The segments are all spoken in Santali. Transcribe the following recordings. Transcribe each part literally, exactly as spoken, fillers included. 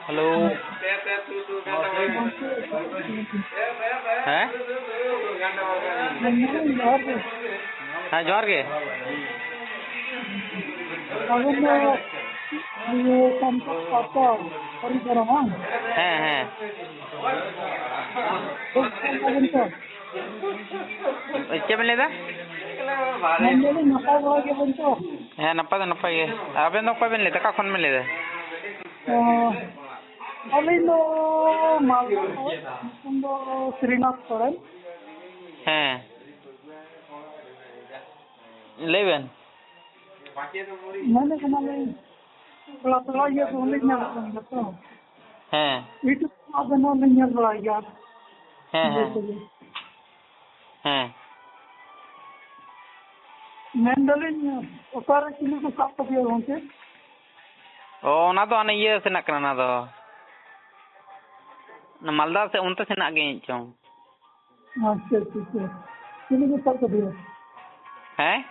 ᱦᱮᱞᱳ᱾ ᱦᱮᱸ? ᱦᱮᱸ, ᱡᱚᱦᱟᱨ ᱜᱮ᱾ ᱟᱵᱮᱱ ᱫᱚ ᱤᱭᱟᱹ ᱥᱟᱱᱛᱟᱲ ᱯᱟᱥᱴᱚᱨ ᱦᱚᱨᱤ ᱫᱷᱚᱨᱚᱢ, ᱵᱟᱝ? ᱦᱮᱸ, ᱦᱮᱸ᱾ ᱵᱮᱥ ᱵᱟᱲᱟ ᱜᱮᱭᱟᱵᱮᱱ ᱛᱚ? ᱪᱮᱫ ᱵᱮᱱ ᱞᱟᱹᱭᱫᱟ? ᱢᱮᱱᱫᱟᱞᱤᱧ, ᱱᱟᱯᱟᱭ ᱵᱟᱲᱟ ᱜᱮᱭᱟᱵᱮᱱ ᱛᱚ? ᱦᱮᱸ, ᱱᱟᱯᱟᱭ ᱫᱚ ᱱᱟᱯᱟᱭ ᱜᱮ᱾ ᱟᱵᱮᱱ ᱫᱚ ᱚᱠᱚᱭ ᱵᱮᱱ ᱞᱟᱹᱭᱫᱟ? ᱚᱠᱟ ᱠᱷᱚᱱ ᱵᱮᱱ ᱞᱟᱹᱭᱫᱟ? ᱚ, ᱟᱹᱞᱤᱧ ᱫᱚ ᱢᱟᱞᱫᱟ ᱠᱷᱚᱱ, ᱧᱩᱛᱩᱢ ᱫᱚ ᱥᱨᱤᱱᱟᱛᱷ ᱥᱚᱨᱮᱱ᱾ ᱦᱮᱸ, ᱞᱟᱹᱭ ᱵᱮᱱ᱾ ᱢᱮᱱᱮᱫ ᱠᱟᱱᱟᱞᱤᱧ, ᱛᱷᱚᱲᱟ ᱛᱷᱚᱲᱟ ᱤᱭᱟᱹ ᱠᱚᱦᱚᱸ ᱞᱤᱧ ᱧᱟᱢᱚᱜ ᱠᱟᱱ ᱜᱮᱭᱟ ᱛᱚ᱾ ᱦᱮᱸ᱾ YouTube ᱠᱚ ᱟᱵᱮᱱᱟᱜ ᱞᱤᱧ ᱧᱮᱞ ᱵᱟᱲᱟᱭ ᱜᱮᱭᱟ᱾ ᱦᱮᱸ, ᱤᱭᱟᱹ ᱦᱮᱸ᱾ ᱠᱚᱜᱮ᱾ ᱦᱮᱸ᱾ ᱢᱮᱱᱫᱟᱞᱤᱧ, ᱚᱠᱟᱨᱮ ᱪᱤᱞᱤ ᱠᱚ ᱥᱟᱵ ᱠᱚᱜᱮᱭᱟ ᱜᱚᱢᱠᱮ? ᱚ, ᱚᱱᱟ ᱫᱚ ᱦᱟᱱᱮ ᱤᱭᱟᱹ ᱥᱮᱱᱟᱜ ᱠᱟᱱᱟ ᱚᱱᱟ ᱫᱚ᱾ ᱚᱱᱟ ᱢᱟᱞᱫᱟ ᱥᱮᱫ, ᱚᱱᱛᱮ ᱥᱮᱱᱟᱜ ᱜᱮ ᱪᱚᱝ᱾ ᱟᱪᱪᱷᱟ, ᱟᱪᱪᱷᱟ, ᱟᱪᱪᱷᱟ᱾ ᱪᱤᱞᱤ ᱠᱚ ᱥᱟᱵ ᱠᱟᱫᱮᱭᱟ? ᱦᱮᱸ?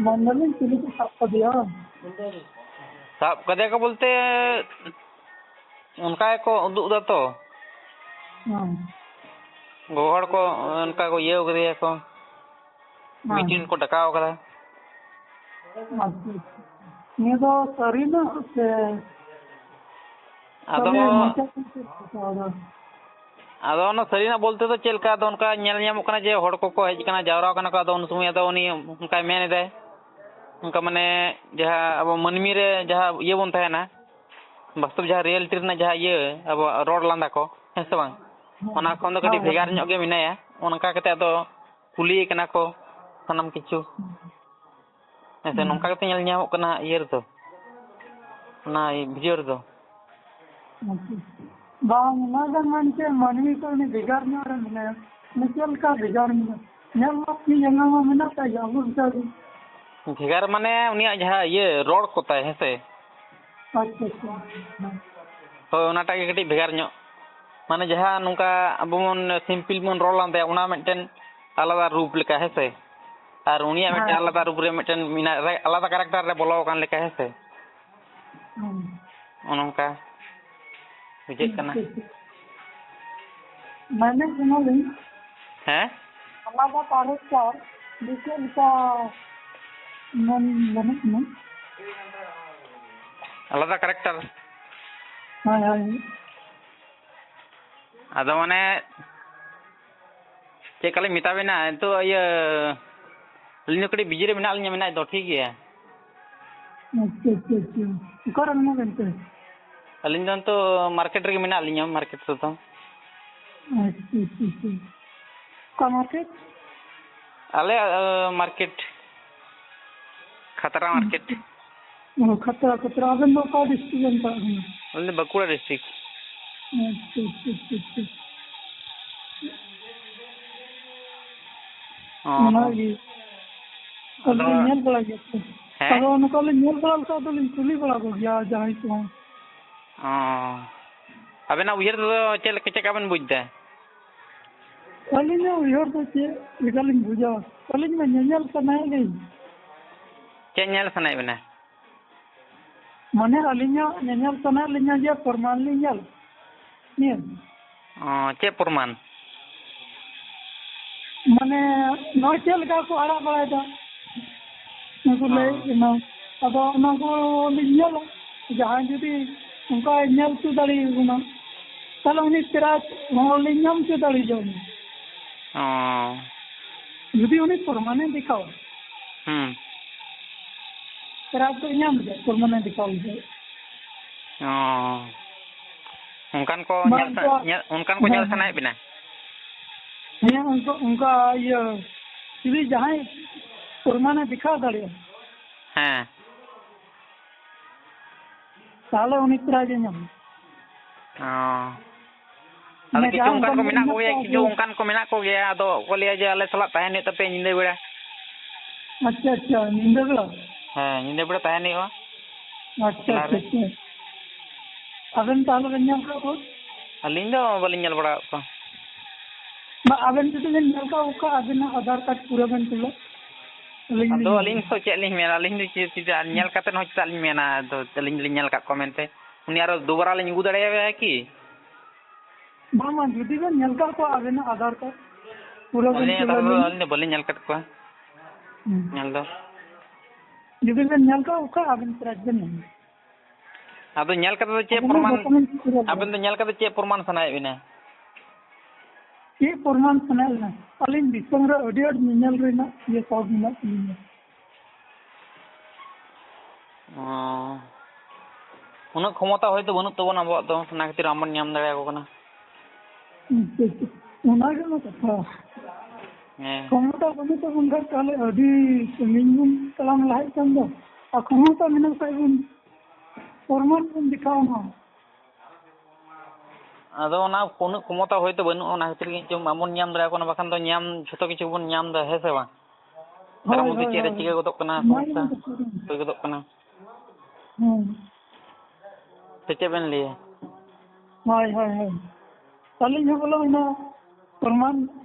ᱢᱮᱱᱫᱟᱞᱤᱧ, ᱪᱤᱞᱤ ᱠᱚ ᱥᱟᱵ ᱠᱟᱫᱮᱭᱟ? ᱥᱟᱵ ᱠᱟᱫᱮᱭᱟ ᱠᱚ ᱵᱚᱞᱛᱮ, ᱚᱱᱠᱟ ᱜᱮᱠᱚ ᱩᱫᱩᱜ ᱫᱟ ᱛᱚ᱾ ᱦᱮᱸ᱾ ᱜᱚᱜᱚ ᱦᱚᱲ ᱠᱚ ᱚᱱᱠᱟ ᱠᱚ ᱤᱭᱟᱹᱣ ᱠᱟᱫᱮᱭᱟ ᱠᱚ᱾ ᱦᱮᱸ᱾ ᱢᱤᱴᱤᱝ ᱠᱚ ᱰᱟᱠᱟᱣ ᱠᱟᱫᱟ᱾ ᱟᱪᱪᱷᱟ, ᱟᱪᱪᱷᱟ᱾ ᱱᱤᱭᱟᱹ ᱫᱚ ᱥᱟᱹᱨᱤᱱᱟᱜ ᱥᱮ ᱟᱫᱚ ᱠᱷᱟᱹᱞᱤ ᱢᱚᱪᱟ ᱠᱷᱚᱱ ᱠᱚ ᱰᱟᱠᱟᱣ ᱫᱟ? ᱟᱫᱚ ᱚᱱᱟ ᱥᱟᱹᱨᱤᱱᱟᱜ ᱵᱚᱞᱛᱮ ᱫᱚ ᱪᱮᱫ ᱞᱮᱠᱟ, ᱟᱫᱚ ᱚᱱᱠᱟ ᱧᱮᱞ ᱧᱟᱢᱚᱜ ᱠᱟᱱᱟ ᱡᱮ ᱦᱚᱲ ᱠᱚᱠᱚ ᱦᱮᱡ ᱟᱠᱟᱱᱟ, ᱡᱟᱣᱨᱟ ᱟᱠᱟᱱᱟ ᱠᱚ, ᱟᱫᱚ ᱩᱱ ᱥᱚᱢᱚᱭ ᱟᱫᱚ ᱩᱱᱤ ᱚᱱᱠᱟᱭ ᱢᱮᱱ ᱮᱫᱟᱭ, ᱚᱱᱠᱟ ᱢᱟᱱᱮ ᱡᱟᱦᱟᱸ ᱟᱵᱚ ᱢᱟᱹᱱᱢᱤ ᱨᱮ ᱡᱟᱦᱟᱸ ᱤᱭᱟᱹ ᱵᱚᱱ ᱛᱟᱦᱮᱱᱟ, ᱵᱟᱥᱛᱚᱵ ᱡᱟᱦᱟᱸ ᱨᱤᱭᱮᱞᱤᱴᱤ ᱨᱮᱱᱟᱜ ᱡᱟᱦᱟᱸ ᱤᱭᱟᱹ ᱟᱵᱚᱣᱟᱜ ᱨᱚᱲ ᱞᱟᱸᱫᱟ ᱠᱚ, ᱦᱮᱸ ᱥᱮ ᱵᱟᱝ? ᱦᱮᱸ᱾ ᱚᱱᱟ ᱠᱷᱚᱱ ᱫᱚ ᱠᱟᱹᱴᱤᱡ ᱦᱳᱭ, ᱦᱳᱭ᱾ ᱵᱷᱮᱜᱟᱨ ᱧᱚᱜ ᱜᱮ ᱢᱮᱱᱟᱭᱟ᱾ ᱚᱱᱠᱟ ᱠᱟᱛᱮ ᱟᱫᱚ ᱠᱩᱞᱤᱭᱮ ᱠᱟᱱᱟ ᱠᱚ ᱥᱟᱱᱟᱢ ᱠᱤᱪᱷᱩ᱾ ᱦᱮᱸ ᱥᱮ, ᱦᱩᱸ᱾ ᱱᱚᱝᱠᱟ ᱠᱟᱛᱮ ᱧᱮᱞ ᱧᱟᱢᱚᱜ ᱠᱟᱱᱟ ᱤᱭᱟᱹ ᱨᱮᱫᱚ, ᱚᱱᱟ ᱵᱷᱤᱰᱤᱭᱳ ᱨᱮᱫᱚ᱾ ᱟᱪᱪᱷᱟ᱾ ᱵᱟᱝ, ᱚᱱᱟ ᱫᱚ ᱢᱮᱱᱛᱮ ᱢᱟᱹᱱᱢᱤ ᱠᱚ ᱩᱱᱤ ᱵᱷᱮᱜᱟᱨ ᱧᱚᱜ ᱨᱮ ᱢᱮᱱᱟᱭᱟ᱾ ᱩᱱᱤ ᱪᱮᱫ ᱞᱮᱠᱟ ᱵᱷᱮᱜᱟᱨ ᱢᱮᱱᱟᱭᱟ? ᱧᱮᱞ ᱢᱟ ᱛᱤ ᱡᱟᱸᱜᱟ ᱢᱟ ᱢᱮᱱᱟᱜ ᱛᱟᱭ ᱜᱮᱭᱟ, ᱟᱵᱚ ᱞᱮᱠᱟ ᱜᱮ᱾ ᱵᱷᱮᱜᱟᱨ ᱢᱟᱱᱮ ᱩᱱᱤᱭᱟᱜ ᱡᱟᱦᱟᱸ ᱤᱭᱟᱹ ᱨᱚᱲ ᱠᱚ ᱛᱟᱭ, ᱦᱮᱸ ᱥᱮ? ᱟᱪᱪᱷᱟ, ᱟᱪᱪᱷᱟ᱾ ᱦᱮᱸ᱾ ᱦᱳᱭ, ᱚᱱᱟᱴᱟᱜ ᱜᱮ ᱠᱟᱹᱴᱤᱡ ᱵᱷᱮᱜᱟᱨ ᱧᱚᱜ᱾ ᱢᱟᱱᱮ ᱡᱟᱦᱟᱸ ᱱᱚᱝᱠᱟ ᱟᱵᱚ ᱵᱚᱱ ᱥᱤᱢᱯᱤᱞ ᱵᱚᱱ ᱨᱚᱲ ᱞᱟᱸᱫᱟᱭᱟ, ᱚᱱᱟ ᱢᱤᱫᱴᱮᱱ ᱟᱞᱟᱫᱟ ᱨᱩᱯ ᱞᱮᱠᱟ, ᱦᱮᱸ ᱥᱮ? ᱟᱨ ᱩᱱᱤᱭᱟᱜ ᱢᱤᱫᱴᱮᱱ ᱦᱮᱸ᱾ ᱟᱞᱟᱫᱟ ᱨᱩᱯ ᱨᱮ ᱢᱤᱫᱴᱮᱱ ᱢᱮᱱᱟᱜ, ᱟᱞᱟᱫᱟ ᱠᱮᱨᱮᱠᱴᱟᱨ ᱨᱮ ᱵᱚᱞᱚ ᱟᱠᱟᱱ ᱞᱮᱠᱟ, ᱦᱮᱸ ᱥᱮ? ᱦᱮᱸ᱾ ᱱᱚᱜᱼᱚ ᱱᱚᱝᱠᱟ ᱵᱩᱡᱷᱟᱹᱜ ᱠᱟᱱᱟ᱾ ᱢᱮᱱᱮᱫ ᱠᱟᱱᱟᱞᱤᱧ, ᱦᱮᱸ? ᱟᱞᱟᱫᱟ ᱠᱟᱨᱮᱠᱴᱟᱨ ᱫᱚ ᱪᱮᱫ ᱞᱮᱠᱟ ᱢᱮᱱ ᱜᱟᱱᱚᱜ ᱠᱟᱱᱟ? ᱟᱞᱟᱫᱟ ᱠᱟᱨᱮᱠᱴᱟᱨ? ᱦᱳᱭ, ᱦᱳᱭ᱾ ᱟᱫᱚ ᱢᱟᱱᱮ ᱪᱮᱫ ᱞᱮᱠᱟᱞᱤᱧ ᱢᱮᱛᱟ ᱵᱮᱱᱟ, ᱱᱤᱛᱚᱜ ᱤᱭᱟᱹ ᱟᱹᱞᱤᱧ ᱫᱚ ᱠᱟᱹᱴᱤᱡ ᱵᱤᱡᱤ ᱨᱮ ᱢᱮᱱᱟᱜ ᱞᱤᱧᱟ, ᱢᱮᱱᱟᱜ ᱫᱚ ᱴᱷᱤᱠ ᱜᱮᱭᱟ᱾ ᱟᱪᱪᱷᱟ, ᱟᱪᱪᱷᱟ, ᱟᱪᱪᱷᱟ᱾ ᱚᱠᱟᱨᱮ ᱢᱮᱱᱟᱜ ᱵᱮᱱ ᱛᱮ? ᱟᱹᱞᱤᱧ ᱫᱚ ᱱᱤᱛᱚᱜ ᱢᱟᱨᱠᱮᱴ ᱨᱮᱜᱮ ᱢᱮᱱᱟᱜ ᱞᱤᱧᱟ, ᱢᱟᱨᱠᱮᱴ ᱥᱮᱫ ᱫᱚ᱾ ᱟᱪᱪᱷᱟ, ᱟᱪᱪᱷᱟ, ᱟᱪᱪᱷᱟ᱾ ᱚᱠᱟ ᱢᱟᱨᱠᱮᱴ? ᱟᱞᱮ, ᱟᱹ, ᱢᱟᱨᱠᱮᱴ, ᱠᱷᱟᱛᱲᱟ ᱢᱟᱨᱠᱮᱴ᱾ ᱚ, ᱠᱷᱟᱛᱲᱟ, ᱠᱷᱟᱛᱲᱟ᱾ ᱟᱵᱮᱱ ᱫᱚ ᱚᱠᱟ ᱰᱤᱥᱴᱨᱤᱠᱴ ᱵᱮᱱ ᱯᱟᱲᱟᱜ ᱠᱟᱱᱟ? ᱟᱹᱞᱤᱧ ᱫᱚ ᱵᱟᱸᱠᱩᱲᱟ ᱰᱤᱥᱴᱨᱤᱠᱴ᱾ ᱟᱪᱪᱷᱟ, ᱟᱪᱪᱷᱟ, ᱟᱪᱪᱷᱟ, ᱟᱪᱪᱷᱟ᱾ ᱚ᱾ ᱚᱱᱟᱜᱮ᱾ ᱟᱫᱚ ᱟᱫᱚ ᱧᱮᱞ ᱵᱟᱲᱟ ᱜᱮᱭᱟ ᱯᱮ? ᱦᱮᱸ? ᱟᱫᱚ ᱱᱚᱝᱠᱟ ᱞᱤᱧ ᱧᱮᱞ ᱵᱟᱲᱟ ᱞᱮᱠᱷᱟᱡ ᱫᱚᱞᱤᱧ ᱠᱩᱞᱤ ᱵᱟᱲᱟ ᱠᱚᱜᱮᱭᱟ ᱡᱟᱦᱟᱸᱭ ᱠᱚᱦᱚᱸ᱾ ᱚ᱾ ᱟᱵᱮᱱᱟᱜ ᱩᱭᱦᱟᱹᱨ ᱛᱮᱫᱚ ᱪᱮᱫ ᱞᱮᱠᱟ, ᱪᱮᱫ ᱞᱮᱠᱟ ᱵᱮᱱ ᱵᱩᱡᱽ ᱮᱫᱟ? ᱟᱹᱞᱤᱧᱟᱜ ᱩᱭᱦᱟᱹᱨ ᱫᱚ ᱪᱮᱫ ᱞᱮᱠᱟᱞᱤᱧ ᱵᱩᱡᱟ? ᱟᱹᱞᱤᱧ ᱢᱟ ᱧᱮᱧᱮᱞ ᱥᱟᱱᱟᱭᱮᱫ ᱞᱤᱧ᱾ ᱪᱮᱫ ᱧᱮᱞ ᱥᱟᱱᱟᱭᱮᱫ ᱵᱮᱱᱟ? ᱢᱟᱱᱮ ᱟᱹᱞᱤᱧᱟᱜ ᱧᱮᱧᱮᱞ ᱥᱟᱱᱟᱭᱮᱫ ᱞᱤᱧᱟ ᱡᱮ ᱯᱨᱚᱢᱟᱱ ᱞᱤᱧ ᱧᱮᱞ᱾ ᱱᱤᱭᱟᱹ᱾ ᱚ, ᱪᱮᱫ ᱯᱨᱚᱢᱟᱱ? ᱢᱟᱱᱮ ᱱᱚᱜᱼᱚᱭ ᱪᱮᱫ ᱞᱮᱠᱟ ᱠᱚ ᱟᱲᱟᱜ ᱵᱟᱲᱟᱭᱮᱫᱟ᱾ ᱩᱱᱠᱩ ᱞᱟᱹᱭ ᱦᱮᱸ᱾ ᱮᱢᱟ᱾ ᱟᱫᱚ ᱚᱱᱟ ᱠᱚ ᱞᱤᱧ ᱧᱮᱞᱟ᱾ ᱡᱟᱦᱟᱸᱭ ᱡᱩᱫᱤ ᱚᱱᱠᱟᱭ ᱧᱮᱞ ᱦᱚᱪᱚ ᱫᱟᱲᱮᱭᱟᱵᱚᱱᱟ, ᱛᱟᱦᱞᱮ ᱩᱱᱤ ᱯᱨᱟᱭᱤᱡᱽ ᱦᱚᱸ ᱞᱤᱧ ᱧᱟᱢ ᱦᱚᱪᱚ ᱫᱟᱲᱮᱭᱟᱜᱼᱟ᱾ ᱚ᱾ ᱡᱩᱫᱤ ᱩᱱᱤ ᱯᱨᱚᱢᱟᱱᱮ ᱫᱮᱠᱷᱟᱣᱟ᱾ ᱦᱩᱸ᱾ ᱯᱨᱟᱭᱤᱡᱽ ᱫᱚ ᱧᱟᱢ ᱜᱮᱭᱟ, ᱯᱨᱚᱢᱟᱱᱮ ᱫᱮᱠᱷᱟᱣ ᱞᱮᱠᱷᱟᱡ᱾ ᱚ᱾ ᱚᱱᱠᱟᱱ ᱠᱚ ᱵᱟᱝ ᱧᱮᱞ ᱥᱟ-, ᱠᱚ, ᱧᱮᱞ, ᱚᱱᱠᱟᱱ ᱠᱚ ᱦᱮᱸ, ᱧᱮᱞ ᱦᱮᱸ᱾ ᱥᱟᱱᱟᱭᱮᱫ ᱵᱮᱱᱟ? ᱦᱮᱸ, ᱚᱱᱠᱟ, ᱚᱱᱠᱟ ᱤᱭᱟᱹ, ᱡᱩᱫᱤ ᱡᱟᱦᱟᱸᱭ ᱯᱨᱚᱢᱟᱱᱮ ᱫᱮᱠᱷᱟᱣ ᱫᱟᱲᱮᱭᱟᱜᱼᱟ᱾ ᱦᱮᱸ᱾ ᱛᱟᱦᱚᱞᱮ ᱩᱱᱤ ᱯᱨᱟᱭᱤᱡᱽ ᱮ ᱧᱟᱢᱟ᱾ ᱚ᱾ ᱟᱫᱚ ᱢᱟᱱᱮ ᱠᱤᱪᱷᱩ ᱡᱟᱦᱟᱸ ᱚᱱᱠᱟᱱ ᱚᱱᱠᱟᱱ ᱠᱚ ᱢᱮᱱᱟᱜ ᱢᱮᱱᱟᱜ ᱠᱚᱜᱮᱭᱟ, ᱠᱚᱣᱟ ᱠᱤᱪᱷᱩ ᱡᱮ ᱚᱱᱠᱟᱱ ᱠᱚ ᱢᱮᱱᱟᱜ ᱠᱚᱜᱮᱭᱟ, ᱟᱫᱚ ᱠᱚ ᱞᱟᱹᱭᱟ ᱡᱮ ᱟᱞᱮ ᱥᱟᱞᱟᱜ ᱛᱟᱦᱮᱱ ᱦᱩᱭᱩᱜ ᱛᱟᱯᱮᱭᱟ ᱧᱤᱫᱟᱹ ᱵᱮᱲᱟ᱾ ᱟᱪᱪᱷᱟ, ᱟᱪᱪᱷᱟ, ᱧᱤᱫᱟᱹ ᱵᱮᱲᱟ? ᱦᱮᱸ, ᱧᱤᱫᱟᱹ ᱵᱮᱲᱟ ᱛᱟᱦᱮᱱ ᱦᱩᱭᱩᱜᱼᱟ᱾ ᱟᱪᱪᱷᱟ, ᱚᱱᱟ ᱟᱪᱪᱷᱟ, ᱨᱮ᱾ ᱟᱪᱪᱷᱟ᱾ ᱟᱵᱮᱱ ᱛᱟᱦᱚᱞᱮ ᱵᱮᱱ ᱧᱮᱞ ᱠᱟᱜ ᱠᱚᱣᱟ? ᱟᱹᱞᱤᱧ ᱫᱚ ᱵᱟᱹᱞᱤᱧ ᱧᱮᱞ ᱵᱟᱲᱟ ᱟᱠᱟᱫ ᱠᱚᱣᱟ᱾ ᱵᱟ, ᱟᱵᱮᱱ ᱡᱩᱫᱤ ᱵᱮᱱ ᱧᱮᱞ ᱠᱟᱜ ᱠᱚ ᱠᱷᱟᱡ, ᱟᱵᱮᱱᱟᱜ ᱟᱫᱷᱟᱨ ᱠᱟᱨᱰ ᱯᱩᱨᱟᱹ ᱵᱮᱱ ᱠᱩᱞᱟ᱾ ᱟᱹᱞᱤᱧ ᱟᱫᱚ ᱞᱤᱧ ᱟᱹᱞᱤᱧ ᱧᱮᱞ ᱫᱚ ᱪᱮᱫ ᱞᱤᱧ ᱢᱮᱱᱟ, ᱟᱹᱞᱤᱧ ᱫᱚ ᱪᱮᱫ, ᱪᱮᱫ ᱧᱮᱞ ᱠᱟᱛᱮᱫ ᱦᱚᱸ ᱪᱮᱫᱟᱜ ᱞᱤᱧ ᱢᱮᱱᱟ, ᱟᱫᱚ ᱟᱹᱞᱤᱧ ᱫᱚᱞᱤᱧ ᱧᱮᱞ ᱟᱠᱟᱫ ᱠᱚᱣᱟ ᱢᱮᱱᱛᱮ᱾ ᱩᱱᱤ ᱟᱨᱚ ᱫᱩᱵᱟᱨᱟ ᱞᱤᱧ ᱟᱹᱜᱩ ᱫᱟᱲᱮᱭᱟᱭᱟ ᱠᱤ? ᱵᱟᱝ, ᱵᱟᱝ, ᱡᱩᱫᱤ ᱵᱮᱱ ᱧᱮᱞ ᱠᱟᱜ ᱠᱚᱣᱟ ᱟᱵᱮᱱᱟᱜ ᱟᱫᱷᱟᱨ ᱠᱟᱨᱰ, ᱯᱩᱨᱟᱹ ᱵᱮᱱ ᱟᱹᱞᱤᱧᱟᱜ ᱛᱩᱞᱟᱹᱣ ᱟᱫᱷᱟᱨ ᱫᱚ ᱞᱮᱱᱟ᱾ ᱟᱹᱞᱤᱧ ᱫᱚ ᱵᱟᱹᱞᱤᱧ ᱧᱮᱞ ᱠᱟᱫ ᱠᱚᱣᱟ᱾ ᱦᱩᱸ᱾ ᱧᱮᱞ ᱫᱚ᱾ ᱡᱩᱫᱤ ᱵᱮᱱ ᱧᱮᱞ ᱠᱟᱜ ᱠᱷᱟᱡ, ᱟᱵᱮᱱ ᱯᱨᱟᱭᱤᱡᱽ ᱵᱮᱱ ᱧᱟᱢᱟ᱾ ᱟᱫᱚ ᱧᱮᱞ ᱠᱟᱛᱮ ᱫᱚ ᱪᱮᱫ ᱟᱵᱮᱱᱟᱜ ᱯᱨᱚᱢᱟᱱ, ᱰᱚᱠᱩᱢᱮᱱᱴᱥ ᱯᱩᱨᱟᱹ ᱞᱟᱜᱟᱜᱼᱟ᱾ ᱟᱵᱮᱱ ᱫᱚ ᱧᱮᱞ ᱠᱟᱛᱮ ᱪᱮᱫ ᱯᱨᱚᱢᱟᱱ ᱥᱟᱱᱟᱭᱮᱫ ᱵᱮᱱᱟ? ᱪᱮᱫ ᱯᱨᱚᱢᱟᱱ ᱥᱟᱱᱟᱭᱮᱫ ᱵᱮᱱᱟ? ᱟᱹᱞᱤᱧ ᱫᱤᱥᱚᱢ ᱨᱮ ᱟᱹᱰᱤ ᱟᱸᱴ ᱧᱮᱧᱮᱞ ᱨᱮᱱᱟᱜ ᱤᱭᱟᱹ ᱥᱚᱠ ᱢᱮᱱᱟᱜ ᱛᱟᱹᱞᱤᱧᱟ᱾ ᱚ᱾ ᱩᱱᱟᱹᱜ ᱠᱷᱚᱢᱚᱛᱟ ᱦᱚᱭᱛᱳ ᱵᱟᱹᱱᱩᱜ ᱛᱟᱵᱚᱱᱟ ᱟᱵᱚᱣᱟᱜ ᱫᱚ, ᱚᱱᱟ ᱠᱷᱟᱹᱛᱤᱨ ᱵᱟᱵᱚᱱ ᱧᱟᱢ ᱫᱟᱲᱮᱭᱟᱠᱚ ᱠᱟᱱᱟ᱾ ᱟᱪᱪᱷᱟ, ᱟᱪᱪᱷᱟ᱾ ᱚᱱᱟ ᱜᱮ ᱢᱟ ᱠᱟᱛᱷᱟ᱾ ᱦᱮᱸ᱾ ᱠᱷᱚᱢᱚᱛᱟ ᱵᱟᱹᱱᱩᱜ ᱛᱟᱵᱚᱱ ᱠᱷᱟᱱ ᱛᱟᱦᱞᱮ ᱟᱹᱰᱤ ᱥᱟᱺᱜᱤᱧ ᱵᱚᱱ ᱛᱟᱲᱟᱢ ᱞᱟᱦᱟᱭᱮᱫ ᱠᱟᱱ ᱫᱚ᱾ ᱟᱨ ᱠᱷᱚᱢᱚᱛᱟ ᱢᱮᱱᱟᱜ ᱠᱷᱟᱡ ᱵᱚᱱ ᱯᱨᱚᱢᱟᱱ ᱵᱚᱱ ᱫᱮᱠᱷᱟᱣ ᱢᱟ᱾ ᱟᱫᱚ ᱚᱱᱟ ᱩᱱᱟᱹᱜ ᱠᱷᱚᱢᱚᱛᱟ ᱦᱚᱭᱛᱳ ᱵᱟᱹᱱᱩᱜᱼᱟ, ᱚᱱᱟ ᱠᱷᱟᱹᱛᱤᱨ ᱜᱮ ᱪᱚᱝ ᱵᱟᱵᱚᱱ ᱧᱟᱢ ᱫᱟᱲᱮᱭᱟᱜ ᱠᱟᱱᱟ, ᱵᱟᱠᱷᱟᱱ ᱫᱚ ᱧᱟᱢ, ᱡᱷᱚᱛᱚ ᱠᱤᱪᱷᱩ ᱵᱚᱱ ᱧᱟᱢ ᱮᱫᱟ, ᱦᱮᱸ ᱥᱮ ᱵᱟᱝ? ᱦᱳᱭ, ᱛᱟᱨ ᱢᱚᱫᱽᱫᱷᱮ ᱦᱳᱭ, ᱪᱮᱫ ᱨᱮ ᱦᱳᱭ᱾ ᱪᱤᱠᱟᱹ ᱜᱚᱫᱚᱜ ᱠᱟᱱᱟ, ᱚᱱᱟ ᱜᱮ ᱥᱚᱢᱚᱥᱥᱟ ᱢᱟ ᱠᱟᱛᱷᱟ ᱠᱟᱱᱟ᱾ ᱦᱩᱭ ᱜᱚᱫᱚᱜ ᱠᱟᱱᱟ᱾ ᱦᱮᱸ᱾ ᱥᱮ ᱪᱮᱫ ᱵᱮᱱ ᱞᱟᱹᱭᱟ? ᱦᱳᱭ, ᱦᱳᱭ, ᱦᱳᱭ᱾ ᱟᱹᱞᱤᱧ ᱦᱚᱸ ᱵᱚᱞᱮ ᱚᱱᱟ ᱯᱨᱚᱢᱟᱱ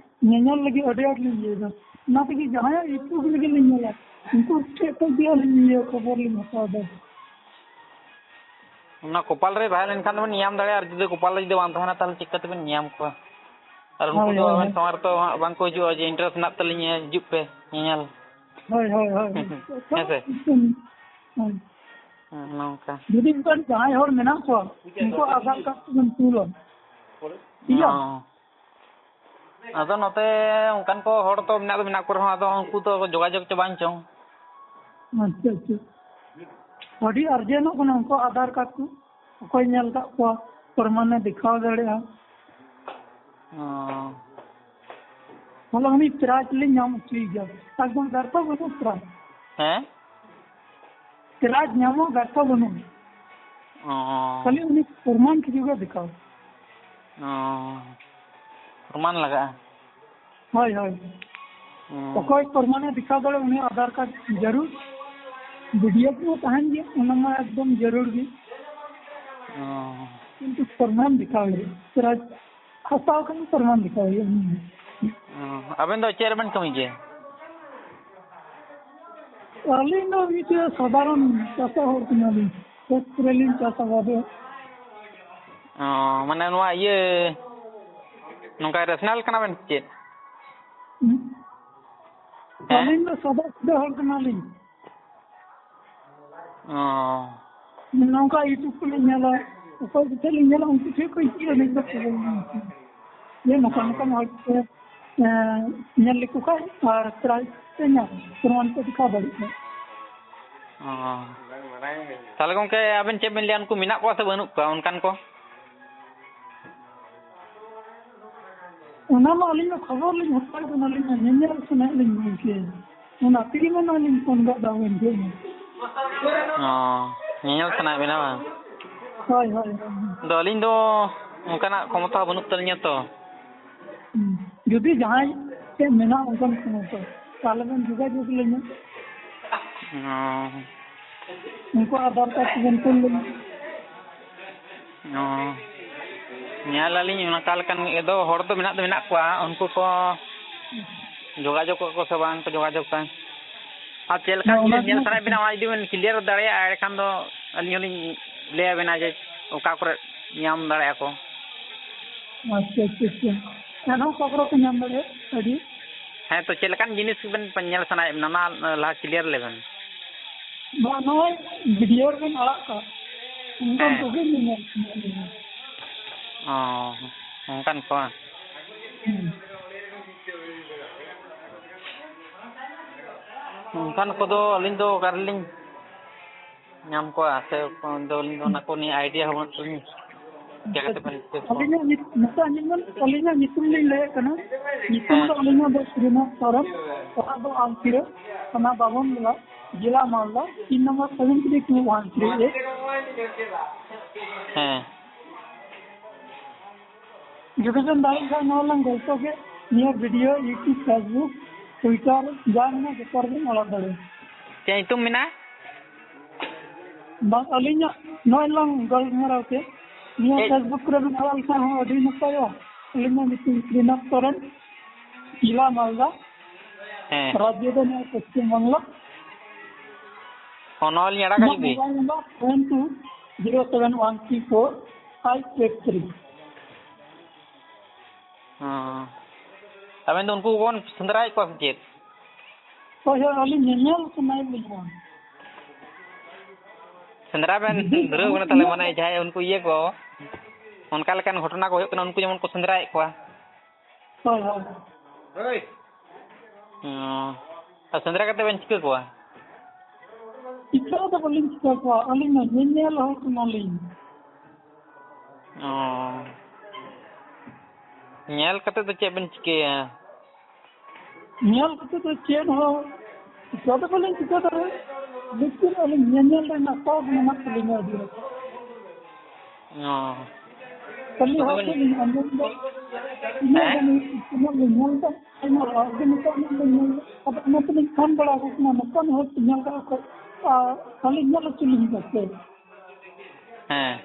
ᱧᱮᱧᱮᱞ ᱞᱟᱹᱜᱤᱫ ᱟᱹᱰᱤ ᱟᱸᱴ ᱞᱤᱧ ᱤᱭᱟᱹᱭᱮᱫᱟ᱾ ᱚᱱᱟ ᱛᱮᱜᱮ ᱡᱟᱦᱟᱸᱭᱟᱜ YouTube ᱨᱮᱜᱮ ᱞᱤᱧ ᱧᱮᱞᱟ, ᱩᱱᱠᱩ ᱴᱷᱮᱡ ᱠᱷᱚᱡ ᱜᱮ ᱟᱹᱞᱤᱧ ᱤᱭᱟᱹ ᱠᱷᱚᱵᱚᱨ ᱞᱤᱧ ᱦᱟᱛᱟᱣ ᱮᱫᱟ᱾ ᱚᱱᱟ ᱠᱚᱯᱟᱞ ᱨᱮ ᱛᱟᱦᱮᱸ ᱞᱮᱱᱠᱷᱟᱱ ᱫᱚᱵᱚᱱ ᱧᱟᱢ ᱫᱟᱲᱮᱭᱟᱜᱼᱟ, ᱟᱨ ᱡᱩᱫᱤ ᱠᱚᱯᱟᱞ ᱨᱮ ᱡᱩᱫᱤ ᱵᱟᱝ ᱛᱟᱦᱮᱱᱟ, ᱛᱟᱦᱚᱞᱮ ᱪᱤᱠᱟᱹ ᱛᱮᱵᱮᱱ ᱧᱟᱢ ᱠᱚᱣᱟ? ᱟᱨ ᱩᱱᱠᱩ ᱦᱳᱭ, ᱫᱚ ᱦᱳᱭ, ᱟᱵᱮᱱ ᱦᱳᱭ᱾ ᱥᱟᱢᱟᱝ ᱨᱮᱛᱚ ᱦᱟᱸᱜ ᱵᱟᱝ ᱠᱚ ᱦᱤᱡᱩᱜᱼᱟ ᱡᱮ, "interest ᱢᱮᱱᱟᱜ ᱛᱟᱹᱞᱤᱧᱟ, ᱦᱤᱡᱩᱜ ᱯᱮ ᱧᱮᱧᱮᱞ᱾" ᱦᱳᱭ, ᱦᱳᱭ, ᱦᱳᱭ᱾ ᱦᱮᱸ ᱥᱮ? ᱦᱳᱭ᱾ ᱦᱮᱸ, ᱱᱚᱝᱠᱟ᱾ ᱡᱩᱫᱤ ᱚᱱᱠᱟᱱ ᱡᱟᱦᱟᱸᱭ ᱦᱚᱲ ᱢᱮᱱᱟᱜ ᱠᱚᱣᱟ, ᱩᱱᱠᱩ ᱟᱫᱷᱟᱨ ᱠᱟᱨᱰ ᱠᱚᱵᱚᱱ ᱠᱩᱞᱟ᱾ ᱴᱷᱤᱠ ᱜᱮᱭᱟ? ᱦᱚᱸ᱾ ᱟᱫᱚ ᱱᱚᱛᱮ ᱚᱱᱠᱟᱱ ᱠᱚ ᱦᱚᱲ ᱛᱚ ᱢᱮᱱᱟᱜ ᱫᱚ ᱢᱮᱱᱟᱜ ᱠᱚ ᱨᱮᱦᱚᱸ, ᱟᱫᱚ ᱩᱱᱠᱩ ᱫᱚ ᱡᱳᱜᱟᱡᱳᱜᱽ ᱪᱚ ᱵᱟᱝ ᱪᱚᱝ᱾ ᱟᱪᱪᱷᱟ, ᱟᱪᱪᱷᱟ᱾ ᱟᱹᱰᱤ ᱟᱨᱡᱮᱱᱚᱜ ᱠᱟᱱᱟ ᱩᱱᱠᱩ ᱟᱫᱷᱟᱨ ᱠᱟᱨᱰ ᱠᱚ᱾ ᱚᱠᱚᱭ ᱧᱮᱞ ᱠᱟᱜ ᱠᱚᱣᱟ, ᱯᱨᱚᱢᱟᱱᱮ ᱫᱮᱠᱷᱟᱣ ᱫᱟᱲᱮᱭᱟᱜᱼᱟ᱾ ᱚ᱾ ᱦᱚᱞᱟ ᱩᱱᱤ ᱯᱨᱟᱭᱤᱡᱽ ᱞᱤᱧ ᱧᱟᱢ ᱦᱚᱪᱚᱭᱮᱭᱟ᱾ ᱮᱠᱫᱚᱢ ᱵᱮᱨᱛᱷᱚ ᱵᱟᱹᱱᱩᱜ ᱯᱨᱟᱭᱤᱡᱽ᱾ ᱦᱮᱸ? ᱯᱨᱟᱭᱤᱡᱽ ᱧᱟᱢᱚᱜ ᱵᱮᱨᱛᱷᱚ ᱵᱟᱹᱱᱩᱜ᱾ ᱚ᱾ ᱠᱷᱟᱹᱞᱤ ᱩᱱᱤ ᱯᱨᱚᱢᱟᱱ ᱠᱤᱪᱷᱩ ᱜᱮ ᱫᱮᱠᱷᱟᱣ᱾ ᱚ᱾ ᱯᱨᱚᱢᱟᱱ ᱞᱟᱜᱟᱜᱼᱟ? ᱦᱳᱭ, ᱦᱳᱭ᱾ ᱦᱩᱸ᱾ ᱚᱠᱚᱭ ᱯᱨᱚᱢᱟᱱᱮ ᱫᱮᱠᱷᱟᱣ ᱫᱟᱲᱮᱭᱟᱜ, ᱩᱱᱤ ᱟᱫᱷᱟᱨ ᱠᱟᱨᱰ ᱡᱟᱹᱨᱩᱲ᱾ ᱵᱷᱤᱰᱤᱭᱳ ᱠᱚ ᱛᱟᱦᱮᱱ ᱜᱮᱭᱟ, ᱚᱱᱟ ᱢᱟ ᱮᱠᱫᱚᱢ ᱡᱟᱹᱨᱩᱲ ᱜᱮ᱾ ᱚ᱾ ᱠᱤᱱᱛᱩ ᱯᱨᱚᱢᱟᱱ ᱫᱮᱠᱷᱟᱣ ᱦᱩᱭᱩᱜᱼᱟ᱾ ᱯᱨᱟᱭᱤᱡᱽ ᱦᱟᱛᱟᱣ ᱠᱷᱟᱱ ᱯᱨᱚᱢᱟᱱ ᱫᱮᱠᱷᱟᱣ ᱦᱩᱭᱩᱜᱼᱟ᱾ ᱚ᱾ ᱟᱵᱮᱱ ᱫᱚ ᱪᱮᱫ ᱨᱮᱵᱮᱱ ᱠᱟᱹᱢᱤ ᱜᱮᱭᱟ? ᱟᱹᱞᱤᱧ ᱫᱚ ᱢᱤᱫᱴᱮᱡ ᱥᱟᱫᱷᱟᱨᱚᱱ ᱪᱟᱥᱟ ᱦᱚᱲ ᱠᱟᱱᱟᱞᱤᱧ᱾ ᱠᱷᱮᱛ ᱠᱚᱨᱮ ᱞᱤᱧ ᱪᱟᱥ ᱟᱵᱟᱫᱮᱜᱼᱟ᱾ ᱚ, ᱢᱟᱱᱮ ᱱᱚᱣᱟ ᱤᱭᱟᱹ, ᱱᱚᱝᱠᱟ ᱨᱮᱥᱱᱟᱞ ᱠᱟᱱᱟ ᱵᱮᱱ ᱥᱮ ᱪᱮᱫ? ᱦᱩᱸ᱾ ᱦᱮᱸ? ᱟᱹᱞᱤᱧ ᱫᱚ ᱥᱟᱫᱟ ᱥᱤᱫᱟᱹ ᱦᱚᱲ ᱠᱟᱱᱟᱞᱤᱧ᱾ ᱚ᱾ ᱱᱚᱝᱠᱟ YouTube ᱠᱚᱞᱤᱧ ᱧᱮᱞᱟ, ᱚᱠᱚᱭ ᱠᱚᱴᱷᱮᱱ ᱞᱤᱧ ᱧᱮᱞᱟ, ᱩᱱᱠᱩ ᱴᱷᱮᱱ ᱠᱷᱚᱱ ᱪᱮᱫ ᱟᱹᱞᱤᱧ ᱫᱚ ᱠᱷᱚᱵᱚᱨ ᱞᱤᱧ ᱦᱟᱛᱟᱣᱟ᱾ ᱡᱮ ᱱᱚᱝᱠᱟ ᱱᱚᱝᱠᱟᱱ ᱦᱚᱲ ᱠᱚ, ᱮᱸ, ᱧᱮᱞ ᱞᱮᱠᱚ ᱠᱷᱟᱱ ᱟᱨ prize ᱯᱮ ᱧᱟᱢᱟ, ᱯᱨᱚᱢᱟᱱ ᱯᱮ ᱫᱮᱠᱷᱟᱣ ᱫᱟᱲᱮᱭᱟᱜ ᱠᱷᱟᱱ᱾ ᱚ᱾ ᱛᱟᱦᱚᱞᱮ ᱜᱚᱝᱠᱮ, ᱟᱵᱮᱱ ᱪᱮᱫ ᱵᱮᱱ ᱞᱟᱹᱭᱟ, ᱩᱱᱠᱩ ᱢᱮᱱᱟᱜ ᱠᱚᱣᱟ ᱥᱮ ᱵᱟᱹᱱᱩᱜ ᱠᱚᱣᱟ ᱚᱱᱠᱟᱱ ᱠᱚ? ᱚᱱᱟ ᱢᱟ ᱟᱹᱞᱤᱧ ᱢᱟ ᱠᱷᱚᱵᱚᱨ ᱞᱤᱧ ᱦᱟᱛᱟᱣ ᱠᱟᱱᱟ, ᱟᱹᱞᱤᱧ ᱢᱟ ᱧᱮᱧᱮᱞ ᱥᱟᱱᱟᱭᱮᱫ ᱞᱤᱧ ᱜᱚᱢᱠᱮ᱾ ᱚᱱᱟ ᱛᱮᱜᱮ ᱢᱟ ᱱᱚᱜᱼᱚᱭ ᱞᱤᱧ ᱯᱷᱳᱱ ᱜᱚᱫ ᱟᱵᱮᱱ ᱠᱟᱱᱟ᱾ ᱚ, ᱧᱮᱧᱮᱞ ᱥᱟᱱᱟᱭᱮᱫ ᱵᱮᱱᱟ ᱵᱟᱝ? ᱦᱳᱭ, ᱦᱳᱭ, ᱦᱳᱭ᱾ ᱟᱫᱚ ᱟᱹᱞᱤᱧ ᱫᱚ ᱚᱱᱠᱟᱱᱟᱜ ᱠᱷᱚᱢᱚᱛᱟ ᱵᱟᱹᱱᱩᱜ ᱛᱟᱹᱞᱤᱧᱟ ᱛᱚ᱾ ᱦᱩᱸ᱾ ᱡᱩᱫᱤ ᱡᱟᱦᱟᱸᱭ ᱴᱷᱮᱱ ᱢᱮᱱᱟᱜ ᱚᱱᱠᱟᱱ ᱠᱷᱚᱢᱚᱛᱟ, ᱛᱟᱦᱚᱞᱮ ᱵᱮᱱ ᱡᱳᱜᱟᱡᱳᱜᱽ ᱞᱤᱧᱟ᱾ ᱚ᱾ ᱩᱱᱠᱩᱣᱟᱜ ᱟᱫᱷᱟᱨ ᱠᱟᱨᱰ ᱠᱚᱵᱮᱱ ᱠᱩᱞ ᱞᱤᱧᱟ᱾ ᱚ, ᱧᱮᱞ ᱟᱹᱞᱤᱧ ᱚᱱᱠᱟ ᱞᱮᱠᱟᱱ ᱫᱚ ᱦᱚᱲ ᱫᱚ ᱢᱮᱱᱟᱜ ᱫᱚ ᱢᱮᱱᱟᱜ ᱠᱚᱣᱟ, ᱩᱱᱠᱩ ᱠᱚ ᱡᱳᱜᱟᱡᱳᱜᱽ ᱠᱚ ᱥᱮ ᱵᱟᱝ ᱠᱚ ᱡᱳᱜᱟᱡᱳᱜᱽ ᱠᱟᱱ᱾ ᱟᱨ ᱪᱮᱫ ᱞᱮᱠᱟᱱ ᱦᱮᱸ, ᱚᱱᱟ ᱡᱤᱱᱤᱥ ᱧᱮᱞ ᱠᱚᱢᱟ ᱥᱟᱱᱟᱭᱮᱫ ᱠᱟᱛᱷᱟ᱾ ᱵᱮᱱᱟ, ᱚᱱᱟ ᱡᱩᱫᱤ ᱵᱮᱱ clear ᱫᱟᱲᱮᱭᱟᱜᱼᱟ, ᱮᱸᱰᱮᱠᱷᱟᱱ ᱫᱚ ᱟᱹᱞᱤᱧ ᱦᱚᱸᱞᱤᱧ ᱞᱟᱹᱭ ᱟᱵᱮᱱᱟ ᱡᱮ ᱚᱠᱟ ᱠᱚᱨᱮ ᱧᱟᱢ ᱫᱟᱲᱮᱭᱟᱜᱼᱟ ᱠᱚ᱾ ᱟᱪᱪᱷᱟ, ᱟᱪᱪᱷᱟ, ᱟᱪᱪᱷᱟ᱾ ᱮᱱᱦᱚᱸ ᱚᱠᱟ ᱠᱚᱨᱮ ᱠᱚ ᱧᱟᱢ ᱫᱟᱲᱮᱭᱟᱜᱼᱟ ᱟᱹᱰᱤ? ᱦᱮᱸ, ᱛᱚ ᱪᱮᱫ ᱞᱮᱠᱟᱱ ᱡᱤᱱᱤᱥ ᱵᱮᱱ ᱧᱮᱞ ᱥᱟᱱᱟᱭᱮᱫ ᱵᱮᱱᱟ, ᱚᱱᱟ ᱞᱟᱦᱟ clear ᱞᱮᱵᱮᱱ᱾ ᱵᱟᱝ, ᱱᱚᱜᱼᱚᱭ video ᱨᱮᱵᱮᱱ ᱟᱲᱟᱜ ᱠᱟᱜ, ᱚᱱᱠᱟᱱ ᱦᱮᱸ᱾ ᱠᱚᱜᱮ ᱧᱮᱧᱮᱞ ᱥᱟᱱᱟᱭᱮᱫ ᱞᱤᱧᱟ᱾ ᱚ, ᱚᱱᱠᱟᱱ ᱠᱚ ᱵᱟᱝ? ᱦᱩᱸ᱾ ᱚᱱᱠᱟᱱ ᱠᱚᱫᱚ ᱟᱹᱞᱤᱧ ᱫᱚ ᱚᱠᱟ ᱨᱮᱞᱤᱧ ᱧᱟᱢ ᱠᱚᱣᱟ, ᱥᱮ ᱫᱚ ᱟᱹᱞᱤᱧ ᱫᱚ ᱚᱱᱟ ᱠᱚ ᱱᱤᱭᱮ idea ᱦᱚᱸ ᱵᱟᱹᱱᱩᱜ ᱛᱟᱹᱞᱤᱧᱟ᱾ ᱪᱤᱠᱟᱹ ᱠᱟᱛᱮ ᱵᱮᱱ ᱪᱮᱫ ᱠᱚᱣᱟ? ᱟᱹᱞᱤᱧᱟᱜ ᱧᱩᱛ-, ᱱᱤᱛᱚᱜ ᱟᱸᱡᱚᱢ ᱵᱮᱱ, ᱟᱹᱞᱤᱧᱟᱜ ᱧᱩᱛᱩᱢ ᱞᱤᱧ ᱞᱟᱹᱭᱮᱫ ᱠᱟᱱᱟ᱾ ᱧᱩᱛᱩᱢ ᱦᱮᱸ᱾ ᱫᱚ ᱟᱹᱞᱤᱧᱟᱜ ᱫᱚ ᱥᱨᱤᱱᱟᱛᱷ ᱥᱚᱨᱮᱱ, ᱚᱲᱟᱜ ᱫᱚ ᱟᱢᱥᱤᱨᱟᱹ, ᱛᱷᱟᱱᱟ ᱵᱟᱵᱚᱱ ᱜᱳᱞᱟ, ᱡᱮᱞᱟ Malda, pin number seven three two one three eight᱾ ᱦᱮᱸ᱾ ᱡᱩᱫᱤ ᱵᱮᱱ ᱫᱟᱲᱮᱭᱟᱜ ᱠᱷᱟᱱ ᱱᱚᱣᱟ ᱞᱟᱝ ᱜᱚᱞᱯᱚ ᱠᱮᱫ, ᱱᱤᱭᱟᱹ video, YouTube, Facebook, Twitter, ᱡᱟ ᱢᱮᱱᱟᱜ ᱡᱚᱛᱚ ᱨᱮᱵᱮᱱ ᱟᱲᱟᱜ ᱫᱟᱲᱮᱭᱟᱜᱼᱟ᱾ ᱪᱮᱫ ᱧᱩᱛᱩᱢ ᱢᱮᱱᱟᱜᱼᱟ? ᱵᱟᱝ, ᱟᱹᱞᱤᱧᱟᱜ ᱱᱚᱜᱼᱚᱭ ᱞᱟᱝ ᱜᱟᱞᱢᱟᱨᱟᱣ ᱠᱮᱫ, ᱱᱤᱭᱟᱹ ᱪᱮᱫ? Facebook ᱨᱮᱵᱮᱱ ᱟᱲᱟᱜ ᱞᱮᱠᱷᱟᱱ ᱦᱚᱸ ᱟᱹᱰᱤ ᱱᱟᱯᱟᱭᱚᱜᱼᱟ᱾ ᱟᱹᱞᱤᱧᱟᱜ ᱧᱩᱛᱩᱢ ᱥᱨᱤᱱᱟᱛᱷ ᱥᱚᱨᱮᱱ, ᱡᱮᱞᱟ ᱢᱟᱞᱫᱟ, ᱦᱮᱸ᱾ ᱨᱟᱡᱽᱡᱚ ᱫᱚ ᱱᱚᱣᱟ ᱯᱚᱥᱪᱤᱢ ᱵᱟᱝᱞᱟ᱾ ᱚ, ᱱᱚᱣᱟ ᱞᱤᱧ ᱟᱲᱟᱜᱟ ᱤᱧᱟᱹᱜ ᱡᱩᱫᱤ? Mobile number seven two zero seven one three four five eight three᱾ ᱦᱚᱸ᱾ ᱟᱵᱮᱱ ᱫᱚ ᱩᱱᱠᱩ ᱵᱚᱱ ᱥᱮᱸᱫᱽᱨᱟᱭᱮᱫ ᱠᱚᱣᱟ ᱥᱮ ᱪᱮᱫ? ᱦᱳᱭ, ᱦᱳᱭ, ᱟᱹᱞᱤᱧ ᱧᱮᱧᱮᱞ ᱥᱟᱱᱟᱭᱮᱫ ᱞᱤᱧᱟ᱾ ᱥᱮᱸᱫᱽᱨᱟ ᱵᱮᱱ ᱡᱩᱫᱤ ᱫᱷᱩᱨᱟᱹᱣ ᱠᱟᱱᱟ ᱛᱟᱦᱞᱮ, ᱢᱟᱱᱮ ᱡᱟᱦᱟᱸᱭ ᱩᱱᱠᱩ ᱤᱭᱟᱹ ᱠᱚ, ᱚᱱᱠᱟ ᱞᱮᱠᱟᱱ ᱜᱷᱚᱴᱚᱱᱟ ᱠᱚ ᱦᱩᱭᱩᱜ ᱠᱟᱱᱟ, ᱩᱱᱠᱩ ᱡᱮᱢᱚᱱ ᱠᱚ ᱥᱮᱸᱫᱽᱨᱟᱭᱮᱫ ᱠᱚᱣᱟ᱾ ᱦᱳᱭ, ᱦᱳᱭ᱾ ᱚ᱾ ᱟᱨ ᱥᱮᱸᱫᱽᱨᱟ ᱠᱟᱛᱮ ᱵᱮᱱ ᱪᱤᱠᱟᱹ ᱠᱚᱣᱟ? ᱪᱤᱠᱟᱹ ᱫᱚ ᱵᱟᱹᱞᱤᱧ ᱪᱤᱠᱟᱹ ᱠᱚᱣᱟ, ᱟᱹᱞᱤᱧ ᱢᱟ ᱧᱮᱧᱮᱞ ᱦᱚᱲ ᱠᱟᱱᱟᱞᱤᱧ᱾ ᱚ᱾ ᱧᱮᱞ ᱠᱟᱛᱮ ᱫᱚ ᱪᱮᱫ ᱵᱮᱱ ᱪᱤᱠᱟᱹᱭᱟ? ᱧᱮᱞ ᱠᱟᱛᱮ ᱫᱚ ᱪᱮᱫ ᱦᱚᱸ ᱪᱤᱠᱟᱹ ᱫᱚ ᱵᱟᱹᱞᱤᱧ ᱪᱤᱠᱟᱹ ᱫᱟᱲᱮᱭᱟᱜᱼᱟ, ᱞᱮᱠᱤᱱ ᱟᱹᱞᱤᱧ ᱧᱮᱧᱮᱞ ᱨᱮᱱᱟᱜ ᱥᱚᱠ ᱢᱮᱱᱟᱜ ᱛᱟᱹᱞᱤᱧᱟ ᱟᱹᱰᱤ ᱨᱟᱹᱥᱠᱟᱹ᱾ ᱚ᱾ ᱠᱷᱟᱹᱞᱤ ᱦᱚᱲ ᱴᱷᱮᱱ ᱞᱤᱧ ᱟᱸᱡᱚᱢ ᱮᱫᱟ, ᱤᱱᱟᱹ ᱦᱮᱸ? ᱜᱮ ᱛᱤᱱᱟᱹᱜ ᱞᱤᱧ ᱧᱮᱞ ᱮᱫᱟ, ᱟᱭᱢᱟ ᱦᱚᱲ ᱜᱮ ᱱᱤᱛᱚᱜ ᱧᱮᱞ ᱫᱚ ᱧᱮᱞ ᱮᱫᱟ᱾ ᱟᱫᱚ ᱚᱱᱟ ᱛᱮᱞᱤᱧ ᱯᱷᱳᱱ ᱵᱟᱲᱟ ᱟᱠᱚ ᱠᱟᱱᱟ, ᱱᱚᱝᱠᱟᱱ ᱦᱚᱲ ᱠᱚ ᱧᱮᱞ ᱠᱟᱜ ᱠᱷᱟᱡ, ᱟᱨ ᱟᱹᱞᱤᱧ ᱧᱮᱞ ᱦᱚᱪᱚ ᱞᱤᱧ ᱯᱮᱥᱮ᱾ ᱦᱮᱸ᱾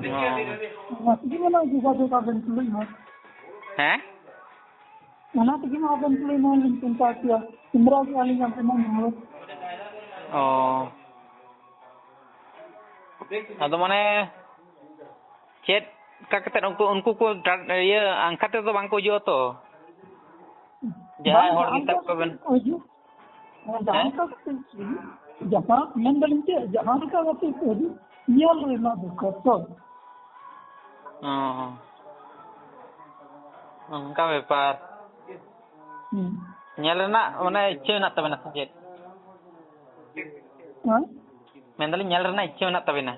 ᱚ᱾ ᱚᱱᱟ ᱛᱮᱜᱮ ᱢᱟᱱᱮ ᱡᱳᱜᱟᱡᱳᱜᱽ ᱟᱵᱮᱱ ᱛᱩᱞᱩᱡ ᱦᱚᱸ᱾ ᱦᱮᱸ? ᱚᱱᱟ ᱛᱮᱜᱮ ᱢᱟ ᱟᱵᱮᱱ ᱛᱩᱞᱩᱡ ᱱᱚᱣᱟ ᱞᱤᱧ ᱠᱚᱱᱴᱟᱠᱴ ᱠᱮᱭᱟ᱾ ᱥᱮᱸᱫᱽᱨᱟ ᱠᱮᱜᱼᱟ ᱞᱤᱧ ᱟᱵᱮᱱᱟᱜ ᱱᱚᱣᱟ᱾ ᱚ᱾ ᱟᱫᱚ ᱢᱟᱱᱮ ᱪᱮᱫ ᱞᱮᱠᱟ ᱠᱟᱛᱮᱫ ᱩᱱᱠᱩ, ᱩᱱᱠᱩ ᱠᱚ ᱴᱟ-, ᱤᱭᱟᱹ ᱟᱝᱠᱷᱟ ᱛᱮᱫᱚ ᱵᱟᱝ ᱠᱚ ᱦᱤᱡᱩᱜᱼᱟ ᱛᱚ? ᱡᱟᱦᱟᱸᱭ ᱵᱟᱝ, ᱦᱚᱲ ᱟᱝᱠᱷᱟ ᱢᱮᱛᱟᱜ ᱠᱚᱣᱟ ᱵᱮᱱ᱾ ᱛᱮᱫᱚ ᱦᱤᱡᱩᱜ, ᱦᱮᱸ, ᱡᱟᱦᱟᱸ ᱦᱮᱸ? ᱞᱮᱠᱟ ᱠᱟᱛᱮ ᱦᱤᱡᱩᱜ, ᱡᱟᱦᱟᱸ ᱢᱮᱱ ᱫᱟᱞᱤᱧ ᱪᱮᱫ, ᱡᱟᱦᱟᱸ ᱞᱮᱠᱟ ᱠᱟᱛᱮ ᱠᱚ ᱦᱤᱡᱩᱜ, ᱧᱮᱞ ᱨᱮᱱᱟᱜ ᱫᱚᱨᱠᱟᱨ ᱛᱚ᱾ ᱚ, ᱚᱱᱠᱟ ᱵᱮᱯᱟᱨ᱾ ᱦᱩᱸ᱾ ᱧᱮᱞ ᱨᱮᱱᱟᱜ ᱢᱟᱱᱮ ᱤᱪᱪᱷᱟᱹ ᱢᱮᱱᱟᱜ ᱛᱟᱵᱮᱱᱟ ᱥᱮ ᱪᱮᱫ? ᱦᱮᱸ? ᱢᱮᱱᱫᱟᱞᱤᱧ ᱧᱮᱞ ᱨᱮᱱᱟᱜ ᱤᱪᱪᱷᱟᱹ ᱢᱮᱱᱟᱜ ᱛᱟᱵᱮᱱᱟ?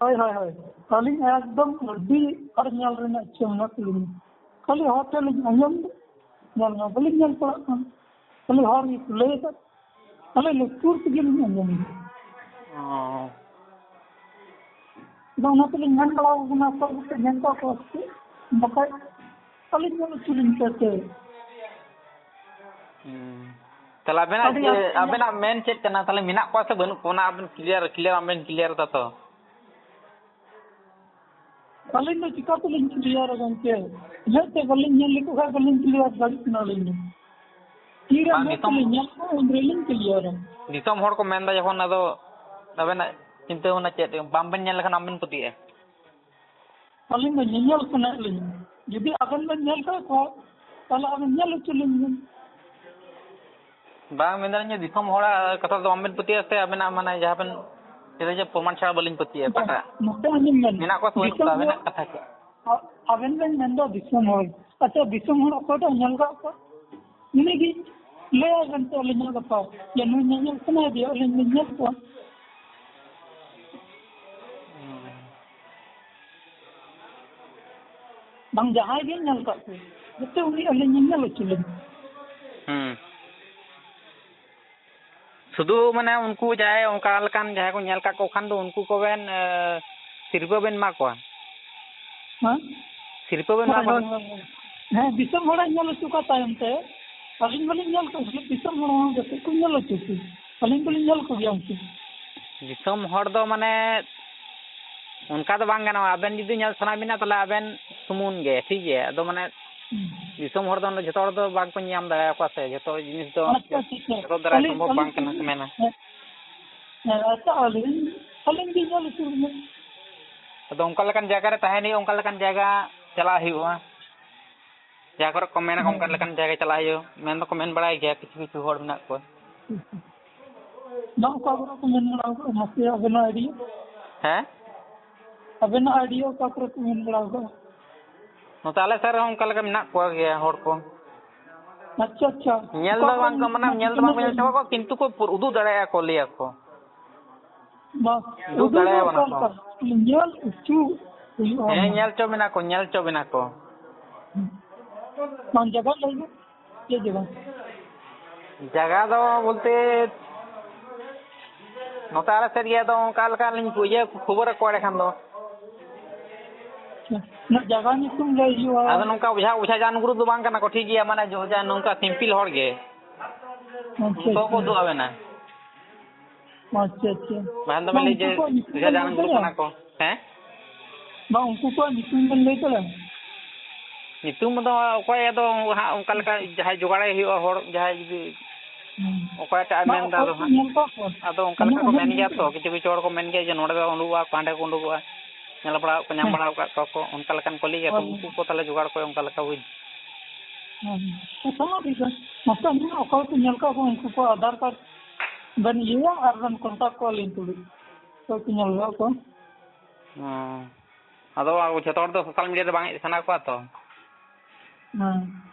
ᱦᱳᱭ, ᱦᱳᱭ, ᱦᱳᱭ᱾ ᱟᱹᱞᱤᱧ ᱮᱠᱫᱚᱢ ᱟᱹᱰᱤ ᱟᱸᱴ ᱧᱮᱞ ᱨᱮᱱᱟᱜ ᱤᱪᱪᱷᱟᱹ ᱢᱮᱱᱟᱜ ᱛᱟᱹᱞᱤᱧᱟ᱾ ᱠᱷᱟᱹᱞᱤ ᱦᱚᱲ ᱴᱷᱮᱱ ᱞᱤᱧ ᱟᱸᱡᱚᱢ ᱫᱟ, ᱧᱮᱞ ᱢᱟ ᱵᱟᱹᱞᱤᱧ ᱧᱮᱞ ᱯᱟᱲᱟᱜ ᱠᱟᱱ᱾ ᱠᱷᱟᱹᱞᱤ ᱦᱚᱲ ᱜᱮᱠᱚ ᱞᱟᱹᱭ ᱮᱫᱟ, ᱟᱞᱮ ᱞᱩᱛᱩᱨ ᱛᱮᱜᱮ ᱞᱤᱧ ᱟᱸᱡᱚᱢ ᱮᱫᱟ᱾ ᱚ᱾ ᱟᱫᱚ ᱚᱱᱟ ᱛᱮᱞᱤᱧ ᱢᱮᱱ ᱵᱟᱲᱟ ᱟᱠᱚ ᱠᱟᱱᱟ, ᱚᱠᱚᱭ ᱠᱚᱯᱮ ᱧᱮᱞ ᱠᱟᱜ ᱠᱚᱣᱟ ᱥᱮ ᱪᱮᱫ? ᱵᱟᱠᱷᱟᱡ ᱟᱹᱞᱤᱧ ᱧᱮᱞ ᱦᱚᱪᱚ ᱞᱤᱧ ᱯᱮ ᱥᱮ᱾ ᱦᱩᱸ᱾ ᱛᱟᱦᱞᱮ ᱟᱵᱮᱱᱟᱜ ᱟᱹᱰᱤ ᱪᱮᱫ, ᱟᱸᱴ ᱟᱵᱮᱱᱟᱜ ᱢᱮᱱ ᱪᱮᱫ ᱠᱟᱱᱟ? ᱛᱟᱦᱞᱮ ᱢᱮᱱᱟᱜ ᱠᱚᱣᱟ ᱥᱮ ᱵᱟᱹᱱᱩᱜ ᱠᱚᱣᱟ? ᱚᱱᱟ ᱟᱵᱮᱱ ᱠᱞᱤᱭᱟᱨ, ᱠᱞᱤᱭᱟᱨ ᱟᱵᱮᱱ ᱠᱞᱤᱭᱟᱨ ᱮᱫᱟ ᱛᱚ? ᱟᱹᱞᱤᱧ ᱫᱚ ᱪᱤᱠᱟᱹ ᱛᱮᱞᱤᱧ ᱠᱞᱤᱭᱟᱨᱟ ᱜᱚᱢᱠᱮ? ᱢᱮᱫ ᱛᱮ ᱵᱟᱹᱞᱤᱧ ᱧᱮᱞ ᱞᱮᱠᱚ ᱠᱷᱟᱡ ᱵᱟᱹᱞᱤᱧ ᱠᱞᱤᱭᱟᱨ ᱫᱟᱲᱮᱭᱟᱜ ᱠᱟᱱᱟ ᱟᱹᱞᱤᱧ ᱫᱚ᱾ ᱛᱤᱨᱮ ᱵᱟᱝ, ᱢᱮᱫ ᱫᱤᱥᱚᱢ ᱛᱮᱞᱤᱧ ᱧᱮᱞ ᱠᱚᱣᱟ, ᱩᱱ ᱨᱮᱞᱤᱧ ᱠᱩᱞᱤᱭᱟ᱾ ᱫᱤᱥᱚᱢ ᱦᱚᱲ ᱠᱚ ᱢᱮᱱᱫᱟ ᱡᱚᱠᱷᱚᱱ, ᱟᱫᱚ ᱟᱵᱮᱱᱟᱜ ᱪᱤᱱᱛᱟᱹ ᱵᱷᱟᱵᱽᱱᱟ ᱪᱮᱫ? ᱵᱟᱝᱵᱮᱱ ᱧᱮᱞ ᱞᱮᱠᱷᱟᱱ ᱵᱟᱝᱵᱮᱱ ᱯᱟᱹᱛᱭᱟᱹᱜᱼᱟ? ᱟᱹᱞᱤᱧ ᱫᱚ ᱧᱮᱧᱮᱞ ᱥᱟᱱᱟᱭᱮᱫ ᱞᱤᱧᱟ᱾ ᱡᱩᱫᱤ ᱟᱵᱮᱱ ᱵᱮᱱ ᱧᱮᱞ ᱠᱟᱜ ᱠᱚᱣᱟ, ᱛᱟᱦᱚᱞᱮ ᱟᱵᱮᱱ ᱧᱮᱞ ᱦᱚᱪᱚ ᱞᱤᱧ ᱵᱮᱱ᱾ ᱵᱟᱝ, ᱢᱮᱱᱫᱟᱞᱤᱧ ᱡᱮ ᱫᱤᱥᱚᱢ ᱦᱚᱲᱟᱜ ᱠᱟᱛᱷᱟ ᱫᱚ ᱵᱟᱝᱵᱮᱱ ᱯᱟᱹᱛᱭᱟᱹᱜᱼᱟ ᱥᱮ ᱟᱵᱮᱱᱟᱜ, ᱢᱟᱱᱮ, ᱡᱟᱦᱟᱸ ᱵᱮᱱ ᱞᱟᱹᱭᱫᱟ ᱡᱮ ᱯᱨᱚᱢᱟᱱ ᱪᱷᱟᱲᱟ ᱵᱟᱹᱞᱤᱧ ᱯᱟᱹᱛᱭᱟᱹᱜᱼᱟ, ᱵᱟᱝ, ᱚᱠᱟᱴᱟᱜ ᱱᱚᱛᱮ ᱟᱸᱡᱚᱢ ᱵᱮᱱ᱾ ᱢᱮᱱᱟᱜ ᱠᱚᱣᱟ ᱥᱮ ᱵᱟᱹᱱᱩᱜ ᱫᱤᱥᱚᱢ ᱠᱚᱣᱟ, ᱦᱚᱲ, ᱟᱵᱮᱱᱟᱜ ᱠᱟᱛᱷᱟ ᱪᱮᱫ? ᱟ-, ᱟᱵᱮᱱ ᱵᱮᱱ ᱢᱮᱱᱫᱟ ᱫᱤᱥᱚᱢ ᱦᱚᱲ᱾ ᱟᱪᱪᱷᱟ, ᱫᱤᱥᱚᱢ ᱦᱚᱲ ᱚᱠᱚᱭᱴᱟᱜ ᱧᱮᱞ ᱠᱟᱜ ᱠᱚᱣᱟ? ᱩᱱᱤᱜᱮ ᱞᱟᱹᱭ ᱟᱵᱮᱱ ᱛᱚ ᱟᱹᱞᱤᱧᱟᱜ ᱜᱟᱯᱟ, ᱡᱮ ᱱᱩᱭ ᱧᱮᱧᱮᱞ ᱥᱟᱱᱟᱭᱮᱫᱮᱭᱟ, ᱟᱹᱞᱤᱧ ᱞᱤᱧ ᱧᱮᱞ ᱠᱚᱣᱟ᱾ ᱵᱟᱝ, ᱡᱟᱦᱟᱸᱭ ᱜᱮ ᱧᱮᱞ ᱠᱟᱜ ᱠᱚ, ᱡᱚᱛᱚ ᱩᱱᱤ ᱟᱹᱞᱤᱧ ᱧᱮᱧᱮᱞ ᱦᱚᱪᱚ ᱞᱤᱧ᱾ ᱦᱩᱸ᱾ ᱥᱩᱫᱷᱩ, ᱢᱟᱱᱮ, ᱩᱱᱠᱩ ᱡᱟᱦᱟᱸᱭ ᱚᱱᱠᱟ ᱞᱮᱠᱟᱱ ᱡᱟᱦᱟᱸᱭ ᱠᱚ ᱧᱮᱞ ᱠᱟᱜ ᱠᱚ ᱠᱷᱟᱱ ᱫᱚ ᱩᱱᱠᱩ ᱠᱚᱵᱮᱱ, ᱮ, ᱥᱤᱨᱯᱟᱹ ᱵᱮᱱ ᱮᱢᱟ ᱠᱚᱣᱟ᱾ ᱦᱮᱸ? ᱥᱤᱨᱯᱟᱹ ᱵᱮᱱ ᱮᱢᱟ ᱦᱳᱭ, ᱠᱚᱣᱟ᱾ ᱦᱳᱭ, ᱦᱳᱭ, ᱦᱳᱭ᱾ ᱦᱮᱸ, ᱫᱤᱥᱚᱢ ᱦᱚᱲᱮ ᱧᱮᱞ ᱦᱚᱪᱚ ᱠᱚᱣᱟ ᱛᱟᱭᱚᱢ ᱛᱮ᱾ ᱟᱹᱞᱤᱧ ᱵᱟᱹᱞᱤᱧ ᱧᱮᱞ ᱠᱚᱣᱟ, ᱫᱤᱥᱚᱢ ᱦᱚᱲ ᱦᱚᱸ ᱡᱚᱛᱚ ᱠᱚ ᱧᱮᱞ ᱦᱚᱪᱚ ᱠᱚᱣᱟ᱾ ᱟᱹᱞᱤᱧ ᱫᱚᱞᱤᱧ ᱧᱮᱞ ᱠᱚᱜᱮᱭᱟ ᱩᱱᱠᱩ᱾ ᱫᱤᱥᱚᱢ ᱦᱚᱲ ᱫᱚ, ᱢᱟᱱᱮ, ᱚᱱᱠᱟ ᱫᱚ ᱵᱟᱝ ᱜᱟᱱᱚᱜᱼᱟ᱾ ᱟᱵᱮᱱ ᱡᱩᱫᱤ ᱧᱮᱞ ᱥᱟᱱᱟ ᱵᱮᱱᱟ, ᱛᱟᱦᱚᱞᱮ ᱟᱵᱮᱱ ᱥᱩᱢᱩᱝ ᱜᱮ, ᱴᱷᱤᱠ ᱜᱮᱭᱟ᱾ ᱟᱫᱚ, ᱢᱟᱱᱮ, ᱦᱩᱸ᱾ ᱫᱤᱥᱚᱢ ᱦᱚᱲ ᱫᱚ ᱡᱚᱛᱚ ᱦᱚᱲ ᱫᱚ ᱵᱟᱝ ᱠᱚ ᱧᱟᱢ ᱫᱟᱲᱮᱭᱟᱠᱚᱣᱟ ᱥᱮ, ᱡᱚᱛᱚ ᱡᱤᱱᱤᱥ ᱫᱚ ᱟᱪᱪᱷᱟ, ᱟᱪᱪᱷᱟ, ᱟᱪᱪᱷᱟ᱾ ᱡᱚᱛᱚ ᱫᱟᱨᱟᱭ ᱟᱹᱞᱤᱧ, ᱥᱚᱢᱵᱷᱚᱵ ᱵᱟᱝ ᱟᱹᱞᱤᱧ, ᱠᱟᱱᱟ ᱠᱚ ᱢᱮᱱᱟ᱾ ᱦᱮᱸ, ᱦᱮᱸ, ᱟᱪᱪᱷᱟ, ᱟᱹᱞᱤᱧ, ᱟᱹᱞᱤᱧ ᱜᱮ ᱧᱮᱞ ᱦᱚᱪᱚ ᱞᱤᱧᱟ᱾ ᱟᱫᱚ ᱚᱱᱠᱟ ᱞᱮᱠᱟᱱ ᱡᱟᱭᱜᱟ ᱨᱮ ᱛᱟᱦᱮᱱ ᱦᱩᱭᱩᱜᱼᱟ, ᱚᱱᱠᱟ ᱞᱮᱠᱟᱱ ᱡᱟᱭᱜᱟ ᱪᱟᱞᱟᱜ ᱦᱩᱭᱩᱜᱼᱟ᱾ ᱡᱟᱦᱟᱸ ᱠᱚᱨᱮ ᱠᱚ ᱢᱮᱱᱟ, ᱦᱮᱸ᱾ ᱚᱱᱠᱟ ᱞᱮᱠᱟᱱ ᱡᱟᱭᱜᱟ ᱪᱟᱞᱟᱜ ᱦᱩᱭᱩᱜᱼᱟ᱾ ᱢᱮᱱ ᱫᱚᱠᱚ ᱢᱮᱱ ᱵᱟᱲᱟᱭ ᱜᱮᱭᱟ, ᱠᱤᱪᱷᱩ ᱠᱤᱪᱷᱩ ᱦᱚᱲ ᱢᱮᱱᱟᱜ ᱠᱚᱣᱟ᱾ ᱱᱚᱣᱟ ᱚᱠᱟ ᱠᱚᱨᱮ ᱠᱚ ᱢᱮᱱ ᱵᱟᱲᱟ ᱟᱠᱟᱫᱟ? ᱢᱟᱥᱮ ᱟᱵᱮᱱᱟᱜ idea? ᱦᱮᱸ? ᱟᱵᱮᱱᱟᱜ idea ᱚᱠᱟ ᱠᱚᱨᱮ ᱠᱚ ᱢᱮᱱ ᱵᱟᱲᱟ ᱟᱠᱟᱫᱟ? ᱱᱚᱛᱮ ᱟᱞᱮ ᱥᱮᱫ ᱨᱮᱦᱚᱸ ᱚᱱᱠᱟ ᱞᱮᱠᱟ ᱢᱮᱱᱟᱜ ᱠᱚᱣᱟ ᱜᱮᱭᱟ ᱦᱚᱲ ᱠᱚ᱾ ᱟᱪᱪᱷᱟ, ᱟᱪᱪᱷᱟ᱾ ᱧᱮᱞ ᱚᱠᱟ ᱫᱚ ᱠᱚᱨᱮ ᱵᱟᱝ ᱠᱚ, ᱢᱟᱱᱮ, ᱧᱮᱞ ᱫᱚ ᱵᱟᱝ ᱠᱚ ᱧᱮᱞ ᱪᱟᱵᱟ ᱠᱚᱣᱟ, ᱠᱤᱱᱛᱩ ᱠᱚ ᱯᱩᱨ-, ᱩᱫᱩᱜ ᱫᱟᱲᱮᱭᱟᱜᱼᱟ ᱠᱚ, ᱞᱟᱹᱭ ᱟᱠᱚ᱾ ᱵᱟᱝ, ᱩᱫᱩᱜ ᱩᱫᱩᱜ ᱫᱟᱲᱮᱭᱟᱵᱚᱱᱟ ᱚᱠᱟ ᱠᱚ᱾ ᱞᱮᱠᱟ? ᱧᱮᱞ ᱦᱚᱪᱚ ᱦᱩᱭᱩᱜᱼᱟ ᱦᱮᱸ, ᱚᱱᱟ᱾ ᱧᱮᱞ ᱦᱚᱪᱚ ᱵᱮᱱᱟ ᱠᱚ, ᱧᱮᱞ ᱦᱚᱪᱚ ᱵᱮᱱᱟ ᱠᱚ᱾ ᱵᱟᱝ, ᱡᱟᱭᱜᱟ ᱞᱟᱹᱭ ᱢᱮ᱾ ᱪᱮᱫ ᱡᱟᱭᱜᱟ? ᱡᱟᱭᱜᱟ ᱫᱚ ᱵᱚᱞᱛᱮ ᱱᱚᱛᱮ ᱟᱞᱮ ᱥᱮᱫ ᱜᱮ, ᱟᱫᱚ ᱚᱱᱠᱟ ᱞᱮᱠᱟ ᱞᱤᱧ ᱤᱭᱟᱹ ᱠᱷᱚᱵᱚᱨ ᱟᱠᱚᱣᱟ ᱮᱸᱰᱮᱠᱷᱟᱱ ᱫᱚ᱾ ᱚᱱᱟ ᱡᱟᱭᱜᱟ ᱧᱩᱛᱩᱢ ᱞᱟᱹᱭ ᱦᱩᱭᱩᱜᱼᱟ᱾ ᱟᱫᱚ ᱱᱚᱝᱠᱟ ᱚᱡᱷᱟ, ᱚᱡᱷᱟ ᱡᱟᱱ ᱜᱩᱨᱩ ᱫᱚ ᱵᱟᱝ ᱠᱟᱱᱟ ᱠᱚ, ᱴᱷᱤᱠ ᱜᱮᱭᱟ, ᱢᱟᱱᱮ ᱡᱚ-, ᱡᱟ ᱱᱚᱝᱠᱟ simple ᱦᱚᱲ ᱜᱮ᱾ ᱟᱪᱪᱷᱟ, ᱩᱱᱠᱩ ᱦᱚᱸᱠᱚ ᱟᱪᱪᱷᱟ᱾ ᱩᱫᱩᱜ ᱟᱵᱮᱱᱟ᱾ ᱟᱪᱪᱷᱟ, ᱟᱪᱪᱷᱟ᱾ ᱵᱟᱠᱷᱟᱱ ᱫᱚ ᱵᱟᱝ, ᱵᱮᱱ ᱞᱟᱹᱭ ᱩᱱᱠᱩ ᱡᱮ ᱠᱚᱣᱟᱜ ᱧᱩᱛᱩᱢ ᱚᱡᱷᱟ ᱵᱮᱱ ᱡᱟᱱ ᱞᱟᱹᱭ ᱜᱩᱨᱩ ᱫᱟᱲᱮᱭᱟᱜᱼᱟ? ᱠᱟᱱᱟ ᱠᱚ᱾ ᱦᱮᱸ? ᱵᱟᱝ, ᱩᱱᱠᱩ ᱠᱚᱣᱟᱜ ᱧᱩᱛᱩᱢ ᱵᱮᱱ ᱞᱟᱹᱭ ᱫᱟᱲᱮᱭᱟᱜᱼᱟ? ᱧᱩᱛᱩᱢ ᱫᱚ ᱚᱠᱚᱭ ᱟᱫᱚ ᱦᱟᱸᱜ ᱚᱱᱠᱟ ᱞᱮᱠᱟ ᱡᱟᱦᱟᱸᱭ ᱡᱚᱜᱟᱲᱟᱭ ᱦᱩᱭᱩᱜᱼᱟ ᱦᱚᱲ, ᱡᱟᱦᱟᱸᱭ ᱡᱩᱫᱤ ᱦᱩᱸ᱾ ᱚᱠᱚᱭᱴᱟᱜ ᱮ ᱵᱟᱝ, ᱢᱮᱱᱫᱟ ᱚᱠᱚᱭ ᱟᱫᱚ ᱠᱚ ᱦᱟᱸᱜ᱾ ᱧᱮᱞ ᱠᱚᱣᱟ ᱠᱚ? ᱟᱫᱚ ᱚᱱᱠᱟ ᱞᱮᱠᱟ ᱠᱚ ᱢᱮᱱ ᱜᱮᱭᱟ ᱛᱚ, ᱠᱤᱪᱷᱩ ᱠᱤᱪᱷᱩ ᱦᱚᱲ ᱠᱚ ᱢᱮᱱ ᱜᱮᱭᱟ ᱡᱮ ᱱᱚᱸᱰᱮ ᱫᱚ ᱩᱰᱩᱠᱚᱜᱼᱟ, ᱦᱟᱸᱰᱮ ᱠᱚ ᱩᱰᱩᱠᱚᱜᱼᱟ, ᱧᱮᱞ ᱵᱟᱲᱟ ᱠᱚ, ᱧᱟᱢ ᱦᱮᱸ᱾ ᱵᱟᱲᱟ ᱟᱠᱟᱫ ᱠᱚᱣᱟ ᱠᱚ, ᱚᱱᱠᱟ ᱞᱮᱠᱟᱱ ᱠᱚ ᱞᱟᱹᱭ ᱜᱮᱭᱟ ᱛᱚ, ᱦᱳᱭ᱾ ᱩᱱᱠᱩ ᱠᱚ ᱛᱟᱦᱚᱞᱮ ᱡᱚᱜᱟᱲ ᱠᱚ ᱚᱱᱠᱟ ᱞᱮᱠᱟ ᱵᱩᱡᱽ᱾ ᱦᱮᱸ, ᱦᱮᱸ᱾ ᱠᱟᱛᱷᱟ ᱢᱟ ᱴᱷᱤᱠ ᱜᱮ᱾ ᱢᱟᱥᱮ ᱚᱠᱚᱭ ᱠᱚ ᱧᱮᱞ ᱠᱟᱜ ᱠᱚ, ᱩᱱᱠᱩ ᱠᱚ ᱟᱫᱷᱟᱨ ᱠᱟᱨᱰ ᱵᱮᱱ ᱤᱭᱟᱹᱭᱟ ᱟᱨ ᱵᱮᱱ ᱠᱚᱱᱴᱟᱠᱴ ᱠᱚᱣᱟ ᱟᱹᱞᱤᱧ ᱛᱩᱞᱩᱡ᱾ ᱚᱠᱚᱭ ᱠᱚ ᱧᱮᱞ ᱠᱟᱜ ᱠᱚ᱾ ᱦᱮᱸ᱾ ᱟᱫᱚ ᱡᱷᱚᱛᱚ ᱦᱚᱲ ᱫᱚ ᱥᱳᱥᱟᱞ ᱢᱤᱰᱤᱭᱟ ᱨᱮ ᱵᱟᱝ ᱦᱮᱡ ᱥᱟᱱᱟ ᱠᱚᱣᱟ ᱛᱚ᱾ ᱦᱮᱸ᱾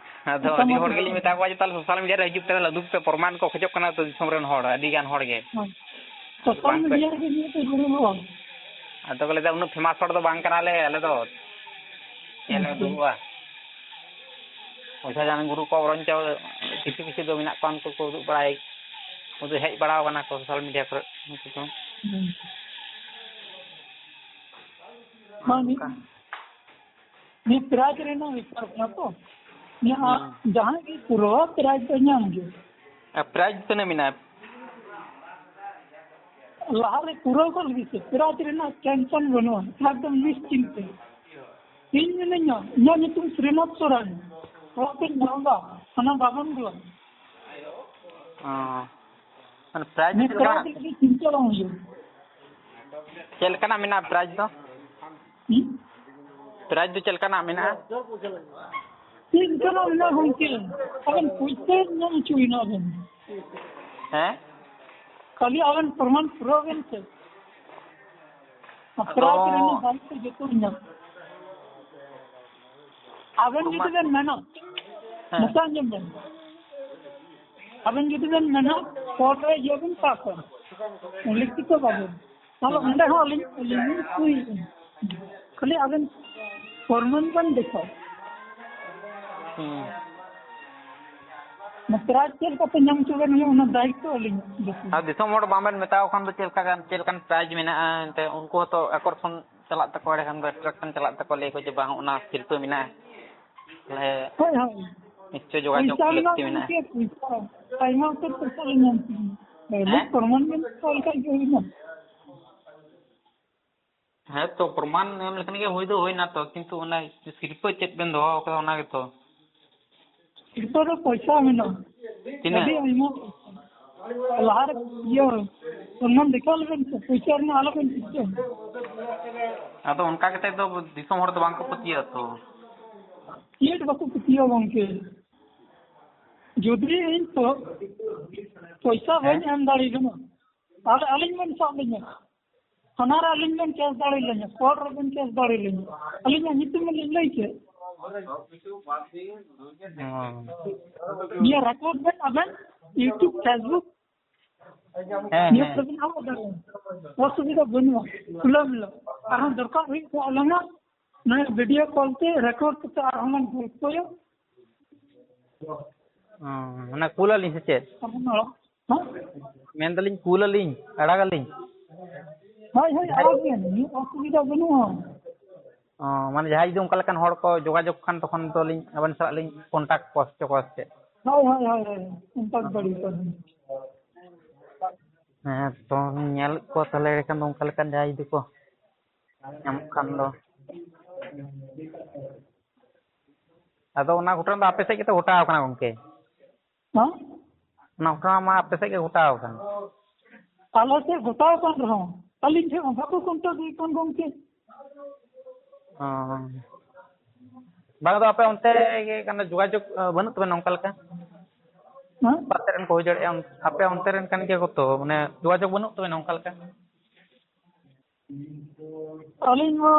ᱟᱫᱚ ᱠᱟᱛᱷᱟ ᱟᱹᱰᱤ ᱢᱟ ᱦᱚᱲ ᱴᱷᱤᱠ ᱜᱮᱞᱤᱧ ᱜᱮ᱾ ᱢᱮᱛᱟ ᱠᱚᱣᱟ ᱡᱮ, "ᱛᱟᱦᱚᱞᱮ ᱥᱳᱥᱟᱞ ᱢᱤᱰᱤᱭᱟ ᱨᱮ ᱦᱤᱡᱩᱜ ᱯᱮ, ᱛᱟᱦᱚᱞᱮ ᱩᱫᱩᱜ ᱯᱮ, ᱯᱨᱚᱢᱟᱱ ᱠᱚ ᱠᱷᱚᱡᱚᱜ ᱠᱟᱱᱟ ᱛᱚ ᱫᱤᱥᱚᱢ ᱨᱮᱱ ᱦᱚᱲ, ᱟᱹᱰᱤ ᱜᱟᱱ ᱦᱚᱲ ᱜᱮ᱾" ᱦᱮᱸ᱾ ᱥᱳᱥᱟᱞ ᱵᱟᱝ ᱠᱚ ᱢᱤᱰᱤᱭᱟ ᱨᱮᱜᱮ ᱡᱮᱦᱮᱛᱩ ᱡᱩᱲᱩ ᱦᱚᱲ᱾ ᱟᱫᱚ ᱠᱚ ᱞᱟᱹᱭᱫᱟ, "ᱩᱱᱟᱹᱜ ᱯᱷᱮᱢᱟᱥ ᱦᱚᱲ ᱫᱚ ᱵᱟᱝ ᱠᱟᱱᱟᱞᱮ ᱟᱞᱮ ᱫᱚ, ᱪᱮᱫ ᱞᱮ ᱟᱪᱪᱷᱟ᱾ ᱩᱫᱩᱜᱚᱜᱼᱟ?" ᱚᱡᱷᱟ ᱡᱟᱱ ᱜᱩᱨᱩ ᱠᱚ ᱵᱚᱨᱚᱱᱪᱚ ᱠᱤᱪᱷᱩ ᱠᱤᱪᱷᱩ ᱫᱚ ᱢᱮᱱᱟᱜ ᱠᱚᱣᱟ, ᱩᱱᱠᱩ ᱠᱚ ᱩᱫᱩᱜ ᱵᱟᱲᱟᱭ, ᱩᱫᱩᱜ ᱦᱮᱡ ᱵᱟᱲᱟᱣ ᱠᱟᱱᱟ ᱠᱚ ᱥᱳᱥᱟᱞ ᱢᱤᱰᱤᱭᱟ ᱠᱚᱨᱮ, ᱩᱱᱠᱩ ᱠᱚ᱾ ᱦᱩᱸ᱾ ᱵᱟᱝ, ᱚᱱᱠᱟ᱾ ᱱᱤᱭᱟᱹ ᱯᱨᱟᱭᱤᱡᱽ ᱨᱮᱱᱟᱜ ᱵᱮᱯᱟᱨ ᱠᱟᱱᱟ ᱛᱚ᱾ ᱱᱤᱭᱟᱹ ᱦᱩᱸ᱾ ᱡᱟᱦᱟᱸᱭ ᱜᱮ ᱯᱩᱨᱟᱹᱣᱟ, ᱯᱨᱟᱭᱤᱡᱽ ᱫᱚ ᱧᱟᱢ ᱜᱮ᱾ ᱟᱨ ᱯᱨᱟᱭᱤᱡᱽ ᱛᱤᱱᱟᱹᱜ ᱢᱮᱱᱟᱜᱼᱟ? ᱞᱟᱦᱟ ᱨᱮ ᱯᱩᱨᱟᱹᱣ ᱠᱚᱜ ᱞᱟᱹᱜᱤᱫ ᱥᱮ, ᱯᱨᱟᱭᱤᱡᱽ ᱨᱮᱱᱟᱜ ᱴᱮᱱᱥᱚᱱ ᱵᱟᱹᱱᱩᱜᱼᱟ, ᱮᱠᱫᱚᱢ ᱱᱤᱥᱪᱤᱱᱛᱮ᱾ ᱤᱧ ᱢᱤᱱᱟᱹᱧᱟ, ᱤᱧᱟᱹᱜ ᱧᱩᱛᱩᱢ ᱥᱨᱤᱱᱟᱛᱷ ᱥᱚᱨᱮᱱ, ᱚᱲᱟᱜ ᱠᱚᱧ ᱧᱟᱢ ᱮᱫᱟ, ᱦᱟᱱᱟ ᱵᱟᱵᱚᱱ ᱜᱳᱞᱟ᱾ ᱚ᱾ ᱢᱟᱱᱮ ᱯᱨᱟᱭᱤᱡᱽ ᱱᱤᱭᱟᱹ ᱪᱮᱫ ᱞᱮᱠᱟᱱᱟᱜ? ᱯᱨᱟᱭᱤᱡᱽ ᱞᱟᱹᱜᱤᱫ ᱪᱤᱱᱛᱟᱹ ᱵᱟᱝ ᱦᱩᱭᱩᱜᱼᱟ᱾ ᱪᱮᱫ ᱞᱮᱠᱟᱱᱟᱜ ᱢᱮᱱᱟᱜᱼᱟ ᱯᱨᱟᱭᱤᱡᱽ ᱫᱚ? ᱦᱩᱸ? ᱯᱨᱟᱭᱤᱡᱽ ᱫᱚ ᱪᱮᱫ ᱞᱮᱠᱟᱱᱟᱜ ᱢᱮᱱᱟᱜᱼᱟ? ᱪᱮᱫ ᱞᱮᱠᱟᱱᱟᱜ ᱢᱮᱱᱟᱜᱼᱟ ᱜᱚᱢᱠᱮ? ᱟᱵᱮᱱ ᱯᱩᱭᱥᱟᱹ ᱧᱟᱢ ᱦᱚᱪᱚᱭᱮᱱᱟ ᱵᱮᱱ᱾ ᱦᱮᱸ? ᱠᱷᱟᱹᱞᱤ ᱟᱵᱮᱱ ᱯᱨᱚᱢᱟᱱ ᱯᱩᱨᱟᱹᱣ ᱵᱮᱱ ᱥᱮ᱾ ᱟᱫᱚ ᱯᱨᱟᱭᱤᱡᱽ ᱨᱮᱱᱟᱜ ᱫᱟᱭᱤᱛᱛᱚ ᱡᱚᱛᱚ ᱧᱟᱢ᱾ ᱟᱵᱮᱱ ᱡᱩᱫᱤ ᱯᱨᱚᱢᱟᱱ ᱵᱮᱱ ᱢᱮᱱᱟ, ᱦᱮᱸ᱾ ᱱᱚᱝᱠᱟ ᱟᱸᱡᱚᱢ ᱵᱮᱱ᱾ ᱟᱵᱮᱱ ᱡᱩᱫᱤ ᱵᱮᱱ ᱢᱮᱱᱟ, ᱠᱳᱨᱴ ᱨᱮ ᱤᱭᱟᱹ ᱵᱮᱱ ᱯᱟᱥᱟ, ᱞᱤᱠᱷᱤᱛᱚ ᱠᱟᱜᱚᱡᱽ, ᱛᱟᱦᱞᱮ ᱚᱸᱰᱮ ᱦᱚᱸ ᱟᱹᱞᱤᱧ, ᱟᱹᱞᱤᱧ ᱞᱤᱧ ᱥᱩᱭ ᱮᱫᱟ᱾ ᱠᱷᱟᱹᱞᱤ ᱟᱵᱮᱱ ᱯᱨᱚᱢᱟᱱ ᱵᱮᱱ ᱫᱮᱠᱷᱟᱣ᱾ ᱦᱩᱸ᱾ ᱚᱱᱟ ᱯᱨᱟᱭᱤᱡᱽ ᱪᱮᱫ ᱞᱮᱠᱟᱛᱮ ᱧᱟᱢ ᱦᱚᱪᱚ ᱵᱮᱱ ᱦᱩᱭᱩᱜ, ᱚᱱᱟ ᱫᱟᱭᱤᱛᱛᱚ ᱟᱹᱞᱤᱧ ᱵᱮᱥᱤ᱾ ᱟᱨ ᱫᱤᱥᱚᱢ ᱦᱚᱲ ᱵᱟᱝ ᱵᱮᱱ ᱢᱮᱛᱟᱣ ᱠᱷᱟᱱ ᱫᱚ ᱪᱮᱫ ᱞᱮᱠᱟ ᱜᱟᱱ, ᱪᱮᱫ ᱞᱮᱠᱟᱱ ᱯᱨᱟᱭᱤᱡᱽ ᱢᱮᱱᱟᱜᱼᱟ? ᱮᱱᱛᱮ ᱩᱱᱠᱩ ᱦᱚᱸᱛᱚ ᱟᱠᱚᱨᱥᱚᱱ ᱪᱟᱞᱟᱜ ᱛᱟᱠᱚᱣᱟ, ᱮᱸᱰᱮᱠᱷᱟᱱ ᱫᱚ attraction ᱪᱟᱞᱟᱜ ᱛᱟᱠᱚᱣᱟ, ᱞᱟᱹᱭ ᱟᱠᱚ ᱡᱮ, "ᱵᱟᱝ, ᱚᱱᱟ ᱥᱤᱨᱯᱟᱹ ᱢᱮᱱᱟᱜᱼᱟ᱾" ᱛᱟᱦᱞᱮ ᱦᱳᱭ, ᱦᱳᱭ᱾ ᱱᱤᱥᱪᱚᱭ ᱡᱳᱜᱟᱡᱳᱜᱽ ᱯᱚᱭᱥᱟ ᱢᱮᱱᱟᱜ ᱞᱟᱹᱠᱛᱤ ᱢᱮᱱᱟᱜᱼᱟ᱾ ᱜᱚᱢᱠᱮ, ᱯᱚᱭᱥᱟ᱾ ᱟᱭᱢᱟ ᱩᱛᱟᱹᱨ ᱯᱚᱭᱥᱟ ᱞᱮ ᱧᱟᱢ ᱠᱮᱫᱟ᱾ ᱦᱮᱸ? ᱯᱨᱚᱢᱟᱱ ᱵᱮᱱ ᱫᱮᱠᱷᱟᱣ ᱞᱮᱠᱷᱟᱡ ᱜᱮ ᱦᱩᱭᱱᱟ᱾ ᱦᱮᱸ ᱛᱚ, ᱯᱨᱚᱢᱟᱱ ᱮᱢ ᱞᱮᱠᱷᱟᱱ ᱜᱮ ᱦᱩᱭ ᱫᱚ ᱦᱩᱭᱱᱟ ᱛᱚ, ᱠᱤᱱᱛᱩ ᱚᱱᱟ ᱥᱤᱨᱯᱟᱹ ᱪᱮᱫ ᱵᱮᱱ ᱫᱚᱦᱚ ᱟᱠᱟᱫᱟ, ᱚᱱᱟ ᱜᱮᱛᱚ᱾ ᱥᱤᱨᱯᱟᱹ ᱫᱚ ᱯᱚᱭᱥᱟ ᱢᱮᱱᱟᱜᱼᱟ᱾ ᱛᱤᱱᱟᱹᱜ? ᱟᱹᱰᱤ ᱟᱭᱢᱟ ᱯᱚᱭᱥᱟ᱾ ᱞᱟᱦᱟᱨᱮ ᱤᱭᱟᱹ ᱥᱚᱱᱢᱟᱱ ᱫᱮᱠᱷᱟᱣ ᱞᱮᱵᱮᱱ ᱥᱮ, ᱯᱚᱭᱥᱟ ᱨᱮᱱᱟᱜ ᱟᱞᱚᱵᱮᱱ ᱪᱤᱱᱛᱟᱹᱭᱟ᱾ ᱟᱫᱚ ᱚᱱᱠᱟ ᱠᱟᱛᱮ ᱫᱚ ᱫᱤᱥᱚᱢ ᱦᱚᱲ ᱫᱚ ᱵᱟᱝ ᱠᱚ ᱯᱟᱹᱛᱭᱟᱹᱜᱼᱟ ᱛᱚ᱾ ᱪᱮᱫ ᱵᱟᱠᱚ ᱯᱟᱹᱛᱭᱟᱹᱜᱼᱟ ᱜᱚᱢᱠᱮ? ᱡᱩᱫᱤ ᱤᱧ ᱛᱚ ᱯᱚᱭᱥᱟ ᱵᱟᱹᱧ ᱦᱮᱸ? ᱮᱢ ᱫᱟᱲᱮᱭᱟᱜ ᱠᱟᱱᱟ, ᱛᱟᱦᱚᱞᱮ ᱟᱹᱞᱤᱧ ᱵᱮᱱ ᱥᱟᱵ ᱞᱤᱧᱟ᱾ ᱛᱷᱟᱱᱟ ᱨᱮ ᱟᱹᱞᱤᱧ ᱵᱮᱱ ᱠᱮᱥ ᱫᱟᱲᱮ ᱞᱤᱧᱟ, ᱠᱳᱨᱴ ᱨᱮᱵᱮᱱ ᱠᱮᱥ ᱫᱟᱲᱮ ᱞᱤᱧᱟ᱾ ᱟᱹᱞᱤᱧᱟᱜ ᱧᱩᱛᱩᱢ ᱞᱤᱧ ᱞᱟᱹᱭ ᱠᱮᱫ᱾ ᱦᱚᱸ᱾ ᱱᱤᱭᱟᱹ ᱨᱮᱠᱚᱨᱰ ᱵᱮᱱ ᱟᱵᱮᱱ YouTube, Facebook, ᱦᱮᱸ, ᱱᱤᱭᱟᱹ ᱦᱮᱸ᱾ ᱠᱚᱨᱮ ᱵᱮᱱ ᱟᱲᱟᱜ ᱫᱟᱲᱮᱭᱟᱜᱼᱟ᱾ ᱚᱥᱩᱵᱤᱫᱷᱟ ᱵᱟᱹᱱᱩᱜᱼᱟ, ᱠᱷᱩᱞᱟᱹ ᱢᱮᱞᱟ᱾ ᱟᱨᱦᱚᱸ ᱫᱚᱨᱠᱟᱨ ᱦᱩᱭᱩᱜ ᱠᱷᱟᱱ ᱟᱞᱟᱝᱟᱜ ᱱᱚᱣᱟ ᱵᱷᱤᱰᱤᱭᱳ ᱠᱚᱞ ᱛᱮ ᱨᱮᱠᱚᱨᱰ ᱠᱟᱛᱮ ᱟᱨᱦᱚᱸ ᱞᱟᱝ ᱜᱚᱞᱯᱚᱭᱟ᱾ ᱚ, ᱚᱱᱟ ᱠᱩᱞ ᱟᱹᱞᱤᱧ ᱥᱮ ᱪᱮᱫ? ᱟᱵᱚ ᱱᱚᱣᱟ, ᱦᱮᱸ? ᱢᱮᱱᱫᱟᱞᱤᱧ ᱠᱩᱞ ᱟᱹᱞᱤᱧ, ᱟᱲᱟᱜ ᱟᱹᱞᱤᱧ? ᱦᱳᱭ, ᱦᱳᱭ, ᱟᱲᱟᱜ ᱵᱮᱱ, ᱢᱤᱫ ᱚᱥᱩᱵᱤᱫᱷᱟ ᱵᱟᱹᱱᱩᱜᱼᱟ᱾ ᱚ, ᱢᱟᱱᱮ ᱡᱟᱦᱟᱸᱭ ᱡᱩᱫᱤ ᱚᱱᱠᱟ ᱞᱮᱠᱟᱱ ᱦᱚᱲ ᱠᱚ ᱡᱳᱜᱟᱡᱳᱜᱽ ᱠᱷᱟᱱ, ᱛᱚᱠᱷᱚᱱ ᱫᱚᱞᱤᱧ ᱟᱵᱮᱱ ᱥᱟᱞᱟᱜ ᱞᱤᱧ ᱠᱚᱱᱴᱟᱠᱴ ᱠᱚᱣᱟ ᱥᱮ ᱪᱮᱫ? ᱦᱳᱭ, ᱦᱳᱭ, ᱦᱳᱭ, ᱦᱳᱭ, ᱠᱚᱱᱴᱟᱠᱴ ᱫᱟᱲᱮᱭᱟᱠᱚᱣᱟ ᱵᱮᱱ᱾ ᱦᱮᱸ, ᱛᱚ ᱧᱮᱞᱮᱫ ᱠᱚᱣᱟ ᱛᱟᱦᱞᱮ, ᱮᱸᱰᱮᱠᱷᱟᱱ ᱫᱚ ᱚᱱᱠᱟ ᱞᱮᱠᱟᱱ ᱡᱟᱦᱟᱸᱭ ᱡᱩᱫᱤ ᱠᱚ ᱧᱟᱢᱚᱜ ᱠᱷᱟᱱ ᱫᱚ᱾ ᱟᱫᱚ ᱚᱱᱟ ᱜᱷᱚᱴᱚᱱᱟ ᱫᱚ ᱟᱯᱮ ᱥᱮᱫ ᱜᱮᱛᱚ ᱜᱷᱚᱴᱟᱣ ᱠᱟᱱᱟ ᱜᱚᱝᱠᱮ? ᱦᱮᱸ? ᱚᱱᱟ ᱜᱷᱚᱴᱚᱱᱟ ᱢᱟ ᱟᱯᱮ ᱥᱮᱫ ᱜᱮ ᱜᱷᱚᱴᱟᱣ ᱠᱟᱱ᱾ ᱟᱞᱮ ᱥᱮᱫ ᱜᱷᱚᱴᱟᱣ ᱠᱟᱱ ᱨᱮᱦᱚᱸ, ᱟᱹᱞᱤᱧ ᱴᱷᱮᱱ ᱢᱟ ᱵᱟᱠᱚ ᱠᱚᱱᱴᱟᱠᱴ ᱦᱩᱭ ᱠᱟᱱ ᱜᱚᱝᱠᱮ᱾ ᱚ᱾ ᱵᱟᱝ, ᱟᱫᱚ ᱟᱯᱮ ᱚᱱᱛᱮ ᱜᱮ ᱠᱟᱱᱟ, ᱡᱳᱜᱟᱡᱳᱜᱽ, ᱟ, ᱵᱟᱹᱱᱩᱜ ᱛᱟᱵᱮᱱᱟ ᱚᱱᱠᱟ ᱞᱮᱠᱟ? ᱦᱮᱸ? ᱚᱠᱟ ᱥᱮᱫ ᱨᱮᱱ ᱠᱚ ᱦᱩᱭ ᱫᱟᱲᱮᱭᱟᱜᱼᱟ, ᱟᱯᱮ ᱚᱱᱛᱮ ᱨᱮᱱ ᱠᱟᱱ ᱜᱮᱭᱟ ᱠᱚ ᱛᱚ, ᱢᱟᱱᱮ ᱡᱳᱜᱟᱡᱳᱜᱽ ᱵᱟᱹᱱᱩᱜ ᱛᱟᱵᱮᱱᱟ ᱚᱱᱠᱟ ᱞᱮᱠᱟ? ᱟᱹᱞᱤᱧ ᱢᱟ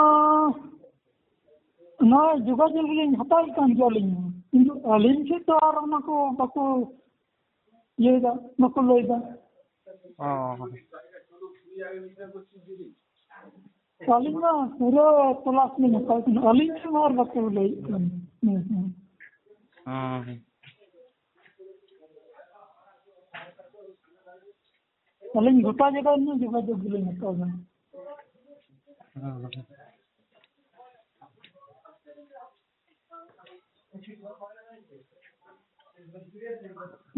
ᱱᱚᱣᱟ ᱡᱳᱜᱟᱡᱳᱜᱽ ᱞᱤᱧ ᱦᱟᱛᱟᱣᱮᱫ ᱠᱟᱱ ᱜᱮᱭᱟ ᱟᱹᱞᱤᱧ ᱢᱟ, ᱠᱤᱱᱛᱩ ᱟᱹᱞᱤᱧ ᱴᱷᱮᱱ ᱫᱚ ᱟᱨ ᱚᱱᱟ ᱠᱚ ᱵᱟᱠᱚ ᱤᱭᱟᱹᱭᱮᱫᱟ, ᱵᱟᱠᱚ ᱞᱟᱹᱭᱫᱟ᱾ ᱚ᱾ ᱟᱹᱞᱤᱧ ᱢᱟ ᱯᱩᱨᱟᱹ ᱛᱚᱞᱟᱥ ᱞᱤᱧ ᱦᱟᱛᱟᱣ ᱠᱟᱱᱟ, ᱟᱹᱞᱤᱧ ᱴᱷᱮᱱ ᱢᱟ ᱟᱨ ᱵᱟᱠᱚ ᱞᱟᱹᱭᱮᱫ ᱠᱟᱱ᱾ ᱦᱮᱸ, ᱦᱮᱸ᱾ ᱦᱮᱸ᱾ ᱟᱹᱞᱤᱧ ᱜᱚᱴᱟ ᱡᱟᱭᱜᱟ ᱨᱮᱱᱟᱜ ᱡᱳᱜᱟᱡᱳᱜᱽ ᱜᱮᱞᱤᱧ ᱦᱟᱛᱟᱣ ᱫᱟ᱾ ᱦᱮᱸ᱾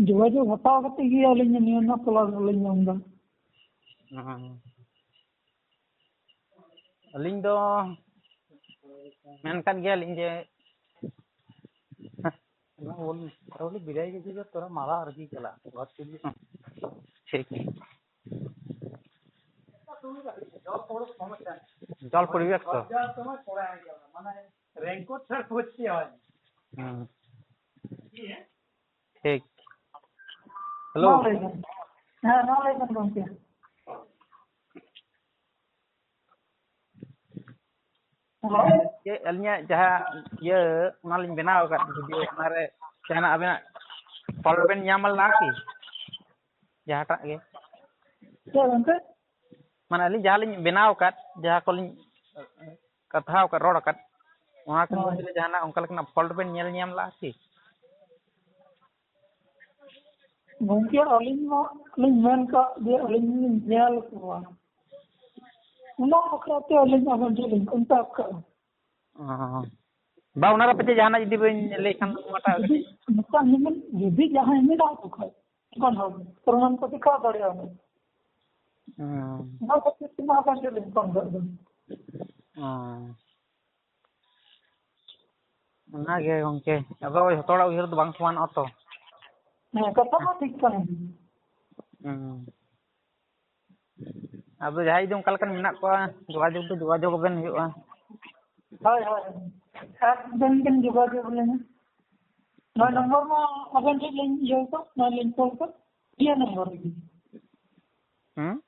ᱡᱳᱜᱟᱡᱳᱜᱽ ᱦᱟᱛᱟᱣ ᱠᱟᱛᱮ ᱜᱮ ᱟᱹᱞᱤᱧ ᱱᱤᱭᱟᱹ ᱨᱮᱱᱟᱜ ᱛᱚᱞᱟᱥ ᱫᱚᱞᱤᱧ ᱧᱟᱢ ᱫᱟ᱾ ᱦᱮᱸ᱾ ᱟᱹᱞᱤᱧ ᱫᱚ ᱢᱮᱱ ᱠᱟᱫ ᱜᱮᱭᱟᱞᱤᱧ ᱡᱮ ᱵᱚᱞ ᱵᱤᱫᱟᱭ ᱜᱮ ᱛᱚᱨᱟ ᱢᱟᱞᱟ ᱟᱨᱠᱤ ᱪᱟᱞᱟᱜ ᱜᱷᱟᱴ ᱠᱩᱞᱤ᱾ ᱴᱷᱤᱠ᱾ জল পড়বে তো। মানে রেইনকোট ছাড়া পড়তে হয়। হুম। ঠিক। হ্যালো। ᱢᱟ ᱞᱟᱹᱭ ᱵᱮᱱ᱾ ᱦᱮᱸ, ᱢᱟ ᱞᱟᱹᱭ ᱵᱮᱱ ᱜᱚᱢᱠᱮ᱾ ᱦᱮᱞᱳ᱾ ᱪᱮᱫ ᱟᱹᱞᱤᱧᱟᱜ ᱡᱟᱦᱟᱸ ᱤᱭᱟᱹ ᱚᱱᱟᱞᱤᱧ ᱵᱮᱱᱟᱣ ᱟᱠᱟᱫ ᱵᱷᱤᱰᱤᱭᱳ, ᱚᱱᱟᱨᱮ ᱡᱟᱦᱟᱱᱟᱜ ᱟᱵᱮᱱᱟᱜ ᱯᱷᱚᱞᱴ ᱵᱮᱱ ᱧᱟᱢ ᱞᱮᱫᱟ ᱠᱤ? ᱡᱟᱦᱟᱸᱴᱟᱜ ᱜᱮ᱾ ᱪᱮᱫ ᱜᱚᱢᱠᱮ? ᱢᱟᱱᱮ ᱟᱹᱞᱤᱧ ᱡᱟᱦᱟᱸ ᱞᱤᱧ ᱵᱮᱱᱟᱣ ᱟᱠᱟᱫ, ᱡᱟᱦᱟᱸ ᱠᱚᱞᱤᱧ ᱠᱟᱛᱷᱟᱣ ᱟᱠᱟᱫ, ᱨᱚᱲ ᱟᱠᱟᱫ, ᱚᱱᱟ ᱠᱚ ᱦᱳᱭ᱾ ᱢᱚᱫᱽᱫᱷᱮ ᱨᱮ ᱡᱟᱦᱟᱱᱟᱜ ᱚᱱᱠᱟ ᱞᱮᱠᱟᱱᱟᱜ ᱯᱷᱚᱞᱴ ᱵᱮᱱ ᱧᱮᱞ ᱧᱟᱢ ᱞᱮᱫᱟ ᱠᱤ? ᱜᱚᱢᱠᱮ, ᱟᱹᱞᱤᱧ ᱢᱟ ᱞᱤᱧ ᱢᱮᱱ ᱠᱟᱜ ᱡᱮ ᱟᱹᱞᱤᱧ ᱞᱤᱧ ᱧᱮᱞ ᱠᱚᱣᱟ, ᱚᱱᱟ ᱵᱟᱠᱷᱨᱟ ᱛᱮ ᱟᱹᱞᱤᱧ ᱟᱵᱮᱱ ᱴᱷᱮᱱ ᱞᱤᱧ ᱠᱚᱱᱴᱟᱠᱴ ᱠᱟᱜᱼᱟ᱾ ᱚ᱾ ᱵᱟ, ᱚᱱᱟ ᱨᱮ ᱯᱟᱪᱮ ᱡᱟᱦᱟᱱᱟᱜ ᱡᱩᱫᱤ ᱵᱮᱱ ᱞᱟᱹᱭ ᱠᱷᱟᱱ ᱫᱚ ᱚᱱᱟᱴᱟᱜ ᱡᱩᱫᱤ ᱠᱟᱹᱴᱤᱡ᱾ ᱱᱚᱝᱠᱟ ᱦᱩᱭ ᱞᱮᱱ, ᱡᱩᱫᱤ ᱡᱟᱦᱟᱸᱭ ᱢᱮᱱᱟᱜ ᱠᱚ ᱠᱷᱟᱡ, ᱚᱱᱠᱟᱱ ᱦᱚᱲ ᱯᱨᱚᱢᱟᱱ ᱠᱚ ᱫᱮᱠᱷᱟᱣ ᱫᱟᱲᱮᱭᱟᱜᱼᱟ᱾ ᱦᱩᱸ᱾ ᱚᱱᱟ ᱠᱷᱟᱹᱛᱤᱨ ᱛᱮ ᱢᱟ ᱟᱵᱮᱱ ᱴᱷᱮᱱ ᱞᱤᱧ ᱯᱷᱳᱱ ᱠᱟᱜ ᱫᱚ᱾ ᱚ᱾ ᱚᱱᱟᱜᱮ ᱜᱚᱢᱠᱮ, ᱟᱫᱚ ᱡᱷᱚᱛᱚ ᱦᱚᱲᱟᱜ ᱩᱭᱦᱟᱹᱨ ᱫᱚ ᱵᱟᱝ ᱥᱚᱢᱟᱱᱚᱜᱼᱟ ᱛᱚ᱾ ᱦᱮᱸ, ᱠᱟᱛᱷᱟ ᱢᱟ ᱴᱷᱤᱠ ᱠᱟᱱ ᱜᱮ᱾ ᱦᱩᱸ᱾ ᱟᱫᱚ ᱡᱟᱦᱟᱸᱭ ᱡᱩᱫᱤ ᱚᱱᱠᱟ ᱞᱮᱠᱟᱱ ᱢᱮᱱᱟᱜ ᱠᱚᱣᱟ, ᱡᱳᱜᱟᱡᱳᱜᱽ ᱫᱚ ᱡᱳᱜᱟᱡᱳᱜᱽ ᱟᱵᱮᱱ ᱦᱩᱭᱩᱜᱼᱟ᱾ ᱦᱳᱭ, ᱦᱳᱭ᱾ ᱟᱵᱮᱱ ᱵᱮᱱ ᱡᱳᱜᱟᱡᱳᱜᱽ ᱞᱤᱧᱟ᱾ ᱱᱚᱣᱟ ᱱᱚᱢᱵᱚᱨ ᱢᱟ ᱟᱵᱮᱱ ᱴᱷᱮᱱ ᱞᱤᱧ ᱤᱭᱟᱹ ᱠᱟᱜ, ᱱᱚᱣᱟ ᱞᱤᱧ ᱠᱚᱞ ᱠᱟᱜ, ᱱᱤᱭᱟᱹ ᱱᱚᱢᱵᱚᱨ ᱨᱮᱜᱮ᱾ ᱦᱩᱸ?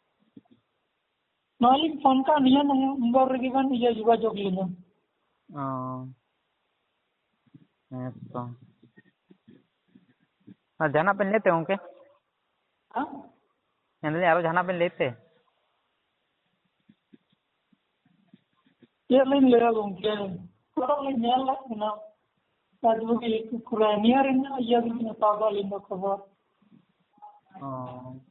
ᱱᱚᱣᱟ ᱞᱤᱧ ᱯᱷᱳᱱ ᱠᱟᱜ, ᱱᱤᱭᱟᱹ ᱱᱚᱢᱵᱚᱨ ᱨᱮᱜᱮ ᱵᱮᱱ ᱤᱭᱟᱹ ᱡᱳᱜᱟᱡᱳᱜᱽ ᱞᱤᱧᱟ᱾ ᱚ᱾ ᱦᱮᱸ ᱛᱚ᱾ ᱟᱨ ᱡᱟᱦᱟᱱᱟᱜ ᱵᱮᱱ ᱞᱟᱹᱭ ᱛᱮ ᱜᱚᱢᱠᱮ? ᱦᱮᱸ? ᱢᱮᱱᱫᱟᱞᱤᱧ ᱟᱨᱚ ᱡᱟᱦᱟᱱᱟᱜ ᱵᱮᱱ ᱞᱟᱹᱭ ᱛᱮ? ᱪᱮᱫ ᱞᱤᱧ ᱞᱟᱹᱭᱟ ᱜᱚᱢᱠᱮ? ᱚᱲᱟᱜ ᱞᱤᱧ ᱧᱮᱞ ᱞᱮᱫ ᱠᱤᱱᱟ᱾ ᱟᱡ ᱵᱩᱜᱤ ᱠᱚᱨᱟᱣ᱾ ᱱᱤᱭᱟᱹ ᱨᱮᱱᱟᱜ ᱤᱭᱟᱹ ᱜᱮᱞᱤᱧ ᱦᱟᱛᱟᱣ ᱫᱟ ᱟᱹᱞᱤᱧ ᱫᱚ ᱠᱷᱚᱵᱚᱨ᱾ ᱚ᱾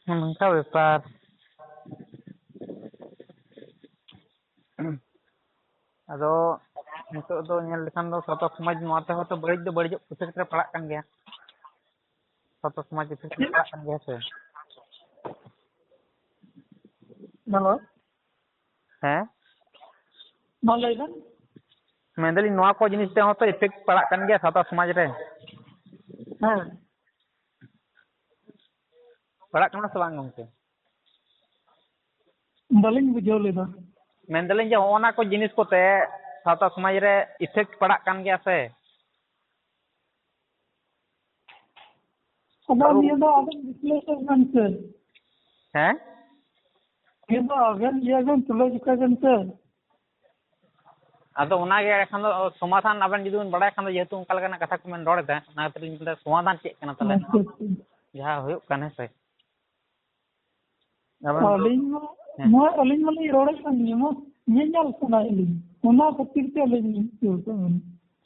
ᱱᱚᱝᱠᱟ ᱵᱮᱯᱟᱨ᱾ ᱟᱫᱚ ᱱᱤᱛᱚᱜ ᱫᱚ ᱧᱮᱞ ᱞᱮᱠᱷᱟᱱ ᱫᱚ ᱥᱟᱶᱛᱟ ᱥᱚᱢᱟᱡᱽ ᱱᱚᱣᱟ ᱛᱮᱦᱚᱸ ᱛᱚ ᱵᱟᱹᱲᱤᱡ ᱫᱚ ᱵᱟᱹᱲᱤᱡᱚᱜ ᱯᱨᱚᱥᱮᱥ ᱨᱮ ᱯᱟᱲᱟᱜ ᱠᱟᱱ ᱜᱮᱭᱟ᱾ ᱥᱟᱶᱛᱟ ᱥᱚᱢᱟᱡᱽ effect ᱨᱮ ᱯᱟᱲᱟᱜ ᱠᱟᱱ ᱜᱮᱭᱟ ᱥᱮ? ᱦᱮᱞᱳ᱾ ᱦᱮᱸ? ᱢᱟ ᱞᱟᱹᱭ ᱵᱮᱱ᱾ ᱢᱮᱱᱫᱟᱞᱤᱧ, ᱱᱚᱣᱟ ᱠᱚ ᱡᱤᱱᱤᱥ ᱛᱮᱦᱚᱸ ᱛᱚ effect ᱯᱟᱲᱟᱜ ᱠᱟᱱ ᱜᱮᱭᱟ ᱥᱟᱶᱛᱟ ᱥᱚᱢᱟᱡᱽ ᱨᱮ᱾ ᱦᱮᱸ᱾ ᱯᱟᱲᱟᱜ ᱠᱟᱱᱟ ᱥᱮ ᱵᱟᱝ ᱜᱚᱢᱠᱮ? ᱵᱟᱹᱞᱤᱧ ᱵᱩᱡᱷᱟᱹᱣ ᱞᱮᱫᱟ᱾ ᱢᱮᱱᱫᱟᱞᱤᱧ ᱡᱮ ᱦᱚᱸᱜᱼᱚ ᱱᱟ ᱠᱚ ᱡᱤᱱᱤᱥ ᱠᱚᱛᱮ ᱥᱟᱶᱛᱟ ᱥᱚᱢᱟᱡᱽ ᱨᱮ effect ᱯᱟᱲᱟᱜ ᱠᱟᱱ ᱜᱮᱭᱟ ᱥᱮ? ᱟᱫᱚ ᱟᱹᱞᱤᱧ ᱱᱤᱭᱟᱹ ᱫᱚ ᱟᱵᱮᱱ ᱵᱤᱥᱞᱮᱥᱚᱱ ᱵᱮᱱ ᱥᱮ᱾ ᱦᱮᱸ? ᱱᱤᱭᱟᱹ ᱫᱚ ᱟᱵᱮᱱ ᱤᱭᱟᱹ ᱵᱮᱱ ᱛᱩᱞᱟᱹ ᱡᱚᱠᱷᱟ ᱵᱮᱱ ᱥᱮ᱾ ᱟᱫᱚ ᱚᱱᱟᱜᱮ ᱮᱠᱷᱟᱱ ᱫᱚ ᱥᱚᱢᱟᱫᱷᱟᱱ ᱟᱵᱮᱱ ᱡᱩᱫᱤ ᱵᱮᱱ ᱵᱟᱲᱟᱭ ᱠᱷᱟᱱ ᱫᱚ, ᱡᱮᱦᱮᱛᱩ ᱚᱱᱠᱟ ᱞᱮᱠᱟᱱᱟᱜ ᱠᱟᱛᱷᱟ ᱠᱚᱵᱮᱱ ᱨᱚᱲ ᱮᱫᱟ, ᱚᱱᱟ ᱠᱷᱟᱹᱛᱤᱨ ᱤᱧ ᱢᱮᱱᱫᱟ ᱥᱚᱢᱟᱫᱷᱟᱱ ᱪᱮᱫ ᱠᱟᱱᱟ ᱛᱟᱦᱚᱞᱮ? ᱟᱪᱪᱷᱟ, ᱟᱪᱪᱷᱟ᱾ ᱡᱟᱦᱟᱸ ᱦᱩᱭᱩᱜ ᱠᱟᱱᱟ, ᱦᱮᱸ ᱥᱮ? ᱟᱵᱮᱱ ᱟᱹᱞᱤᱧ ᱢᱟ, ᱦᱮᱸ᱾ ᱢᱟ ᱟᱹᱞᱤᱧ ᱢᱟᱞᱤᱧ ᱨᱚᱲᱮᱫ ᱠᱟᱱ ᱜᱮᱭᱟ, ᱢᱟ ᱧᱮᱧᱮᱞ ᱥᱟᱱᱟᱭᱮᱫ ᱞᱤᱧ, ᱚᱱᱟ ᱠᱷᱟᱹᱛᱤᱨ ᱛᱮ ᱟᱹᱞᱤᱧ ᱞᱤᱧ ᱤᱭᱟᱹ ᱠᱟᱜᱼᱟ,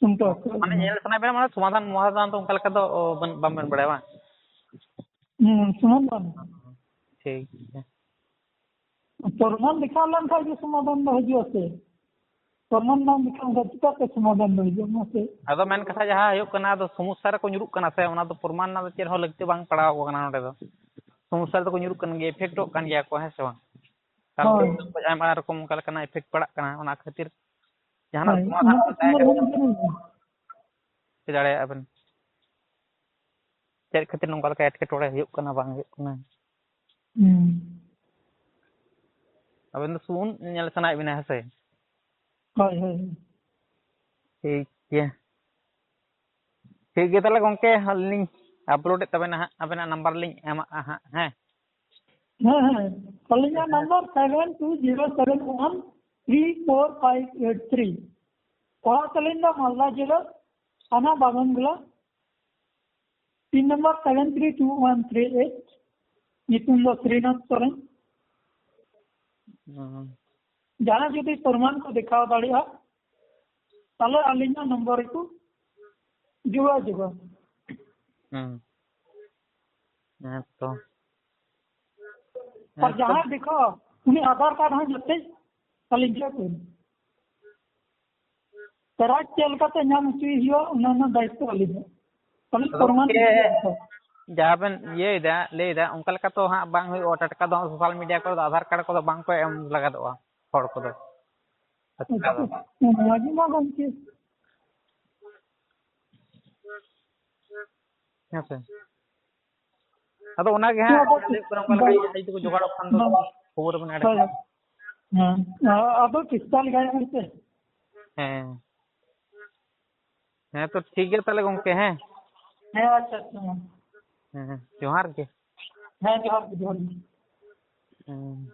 ᱥᱟᱢᱴᱟᱣ ᱠᱟᱜᱼᱟ᱾ ᱢᱟᱱᱮ ᱧᱮᱞ ᱥᱟᱱᱟᱭᱮᱫ ᱵᱮᱱᱟ, ᱢᱟᱱᱮ ᱥᱚᱢᱟᱫᱷᱟᱱ ᱢᱚᱦᱟᱫᱷᱟᱱ ᱫᱚ ᱚᱱᱠᱟ ᱞᱮᱠᱟ ᱫᱚ, ᱚ, ᱵᱟᱝ, ᱵᱟᱝ ᱵᱮᱱ ᱵᱟᱲᱟᱭᱟ ᱵᱟᱝ? ᱦᱮᱸ, ᱥᱚᱢᱟᱫᱷᱟᱱ᱾ ᱴᱷᱤᱠ ᱜᱮᱭᱟ᱾ ᱯᱨᱚᱢᱟᱱ ᱫᱮᱠᱷᱟᱣ ᱞᱮᱱᱠᱷᱟᱱ ᱜᱮ ᱥᱚᱢᱟᱫᱷᱟᱱ ᱫᱚ ᱦᱤᱡᱩᱜᱼᱟ ᱥᱮ? ᱯᱨᱚᱢᱟᱱ ᱵᱟᱝ ᱫᱮᱠᱷᱟᱣ ᱞᱮᱱᱠᱷᱟᱱ ᱪᱤᱠᱟᱹᱛᱮ ᱥᱚᱢᱟᱫᱷᱟᱱ ᱫᱚ ᱦᱤᱡᱩᱜᱼᱟ, ᱢᱟᱥᱮ? ᱟᱫᱚ ᱢᱮᱱ ᱠᱟᱛᱷᱟ ᱡᱟᱦᱟᱸ ᱦᱩᱭᱩᱜ ᱠᱟᱱᱟ, ᱟᱫᱚ ᱥᱚᱢᱚᱥᱥᱟ ᱨᱮᱠᱚ ᱧᱩᱨᱩᱜ ᱠᱟᱱᱟ ᱥᱮ, ᱚᱱᱟ ᱫᱚ ᱯᱨᱚᱢᱟᱱ ᱨᱮᱱᱟᱜ ᱫᱚ ᱪᱮᱫ ᱦᱚᱸ ᱞᱟᱹᱠᱛᱤ ᱵᱟᱝ ᱯᱟᱲᱟᱣ ᱟᱠᱚ ᱠᱟᱱᱟ ᱱᱚᱸᱰᱮ ᱫᱚ᱾ ᱥᱚᱢᱚᱥᱥᱟ ᱨᱮᱫᱚ ᱠᱚ ᱧᱩᱨᱩᱜ ᱠᱟᱱ ᱜᱮᱭᱟ, ᱮᱯᱷᱮᱠᱴᱚᱜ ᱠᱟᱱ ᱜᱮᱭᱟ ᱠᱚ, ᱦᱮᱸ ᱥᱮ ᱵᱟᱝ? ᱛᱟᱦᱞᱮ ᱦᱳᱭ᱾ ᱟᱭᱢᱟ ᱨᱚᱠᱚᱢ ᱚᱱᱠᱟ ᱞᱮᱠᱟᱱᱟᱜ ᱮᱯᱷᱮᱠᱴ ᱯᱟᱲᱟᱜ ᱠᱟᱱᱟ, ᱚᱱᱟ ᱠᱷᱟᱹᱛᱤᱨ ᱡᱟᱦᱟᱱᱟᱜ ᱦᱳᱭ, ᱥᱚᱢᱟᱫᱷᱟᱱ ᱚᱱᱟ ᱠᱚ ᱠᱚ ᱛᱟᱦᱮᱸ ᱧᱮᱞ ᱞᱮᱱᱠᱷᱟᱱ ᱦᱩᱭ ᱫᱟᱲᱮᱭᱟᱜᱼᱟ ᱵᱮᱱ᱾ ᱪᱮᱫ ᱠᱷᱟᱹᱛᱤᱨ ᱱᱚᱝᱠᱟ ᱞᱮᱠᱟ ᱮᱴᱠᱮᱴᱚᱬᱮ ᱦᱩᱭᱩᱜ ᱠᱟᱱᱟ, ᱵᱟᱝ ᱦᱩᱭᱩᱜ ᱠᱟᱱᱟ? ᱦᱩᱸ᱾ ᱟᱵᱮᱱ ᱫᱚ ᱥᱩᱢᱩᱝ ᱧᱮᱞ ᱥᱟᱱᱟᱭᱮᱫ ᱵᱮᱱᱟ, ᱦᱮᱸ ᱥᱮ? ᱦᱳᱭ, ᱦᱳᱭ, ᱦᱳᱭ᱾ ᱴᱷᱤᱠ ᱜᱮᱭᱟ᱾ ᱴᱷᱤᱠ ᱜᱮᱭᱟ, ᱛᱟᱦᱞᱮ ᱜᱚᱝᱠᱮ, ᱟᱹᱞᱤᱧ ᱞᱤᱧ ᱟᱯᱞᱳᱰᱮᱫ ᱛᱟᱵᱮᱱᱟ ᱦᱟᱸᱜ, ᱟᱵᱮᱱᱟᱜ ᱱᱟᱢᱵᱟᱨ ᱞᱤᱧ ᱮᱢᱟᱜᱼᱟ ᱦᱟᱸᱜ, ᱦᱮᱸ? ᱦᱮᱸ, ᱦᱮᱸ᱾ ᱟᱹᱞᱤᱧᱟᱜ ᱦᱮᱸ᱾ Number seven two zero seven one three four five eight three᱾ ᱚᱲᱟᱜ ᱛᱟᱹᱞᱤᱧ ᱫᱚ ᱢᱟᱞᱫᱟ ᱡᱮᱞᱟ, ᱛᱷᱟᱱᱟ Bamangola. Pin number seven three two one three eight, ᱧᱩᱛᱩᱢ ᱫᱚ ᱥᱨᱤᱱᱟᱛᱷ ᱥᱚᱨᱮᱱ᱾ ᱦᱩᱸ᱾ ᱡᱟᱦᱟᱸᱭ ᱡᱩᱫᱤ ᱯᱨᱚᱢᱟᱱ ᱠᱚ ᱫᱮᱠᱷᱟᱣ ᱫᱟᱲᱮᱭᱟᱜᱼᱟ, ᱛᱟᱦᱞᱮ ᱟᱹᱞᱤᱧᱟᱜ ᱱᱚᱢᱵᱚᱨ ᱨᱮᱠᱚ ᱡᱳᱜᱟᱡᱳᱜᱟ᱾ ᱦᱩᱸ᱾ ᱦᱮᱸ ᱛᱚ᱾ ᱟᱨ ᱦᱮᱸ ᱛᱚ᱾ ᱡᱟᱦᱟᱸᱭ ᱫᱮᱠᱷᱟᱣᱟ, ᱩᱱᱤ ᱟᱫᱷᱟᱨ ᱠᱟᱨᱰ ᱦᱚᱸ ᱡᱚᱛᱚ ᱟᱹᱞᱤᱧ ᱴᱷᱮᱱ ᱠᱚ᱾ ᱯᱨᱟᱭᱤᱡᱽ ᱪᱮᱫ ᱞᱮᱠᱟᱛᱮ ᱧᱟᱢ ᱦᱚᱪᱚᱭ ᱦᱩᱭᱩᱜᱼᱟ, ᱚᱱᱟ ᱨᱮᱱᱟᱜ ᱫᱟᱭᱤᱛᱛᱚ ᱟᱹᱞᱤᱧᱟᱜ᱾ ᱠᱷᱟᱹᱞᱤ ᱟᱫᱚ ᱯᱨᱚᱢᱟᱱ ᱜᱚᱢᱠᱮ, ᱤᱫᱤ ᱜᱮ ᱟᱨ ᱪᱮᱫ᱾ ᱡᱟᱦᱟᱸ ᱵᱮᱱ ᱤᱭᱟᱹᱭᱮᱫᱟ, ᱞᱟᱹᱭᱮᱫᱟ, ᱚᱱᱠᱟ ᱞᱮᱠᱟ ᱛᱚ ᱦᱟᱸᱜ ᱵᱟᱝ ᱦᱩᱭᱩᱜᱼᱟ᱾ ᱴᱟᱴᱠᱟ ᱫᱚ ᱦᱟᱸᱜ ᱥᱳᱥᱟᱞ ᱢᱤᱰᱤᱭᱟ ᱠᱚᱨᱮ ᱫᱚ ᱟᱫᱷᱟᱨ ᱠᱟᱨᱰ ᱠᱚᱫᱚ ᱵᱟᱝ ᱠᱚ ᱮᱢ ᱞᱟᱜᱟᱫᱚᱜᱼᱟ ᱦᱚᱲ ᱠᱚᱫᱚ᱾ ᱟᱪᱪᱷᱟ᱾ ᱚᱱᱟᱜᱮ ᱢᱟ ᱜᱚᱢᱠᱮ᱾ ᱦᱮᱸ ᱥᱮ? ᱟᱫᱚ ᱚᱱᱟᱜᱮ ᱦᱟᱸᱜ ᱦᱮᱸ, ᱟᱫᱚ ᱧᱮᱞ ᱦᱩᱭᱩᱜ ᱠᱟᱱᱟ, ᱚᱠᱟ ᱞᱮᱠᱟ ᱵᱟᱝ, ᱡᱩᱫᱤ ᱠᱚ ᱡᱚᱜᱟᱲᱚᱜ ᱠᱷᱟᱱ ᱫᱚ ᱵᱟᱝ, ᱠᱷᱚᱵᱚᱨ ᱵᱮᱱ ᱮᱰᱮ ᱦᱳᱭ, ᱠᱷᱟᱱ᱾ ᱦᱳᱭ᱾ ᱦᱮᱸ, ᱟ-, ᱟᱫᱚ ᱪᱮᱥᱴᱟ ᱞᱮᱜᱟᱭ ᱢᱮᱥᱮ᱾ ᱦᱮᱸ᱾ ᱦᱮᱸ, ᱛᱚ ᱴᱷᱤᱠ ᱜᱮᱭᱟ ᱛᱟᱦᱚᱞᱮ ᱜᱚᱢᱠᱮ, ᱦᱮᱸ? ᱦᱮᱸ, ᱟᱪᱪᱷᱟ, ᱟᱪᱪᱷᱟ, ᱢᱟ᱾ ᱦᱮᱸ, ᱦᱮᱸ, ᱡᱚᱦᱟᱨ ᱜᱮ᱾ ᱦᱮᱸ, ᱡᱚᱦᱟᱨ ᱜᱮ, ᱡᱚᱦᱟᱨ ᱜᱮ᱾ ᱦᱮᱸ᱾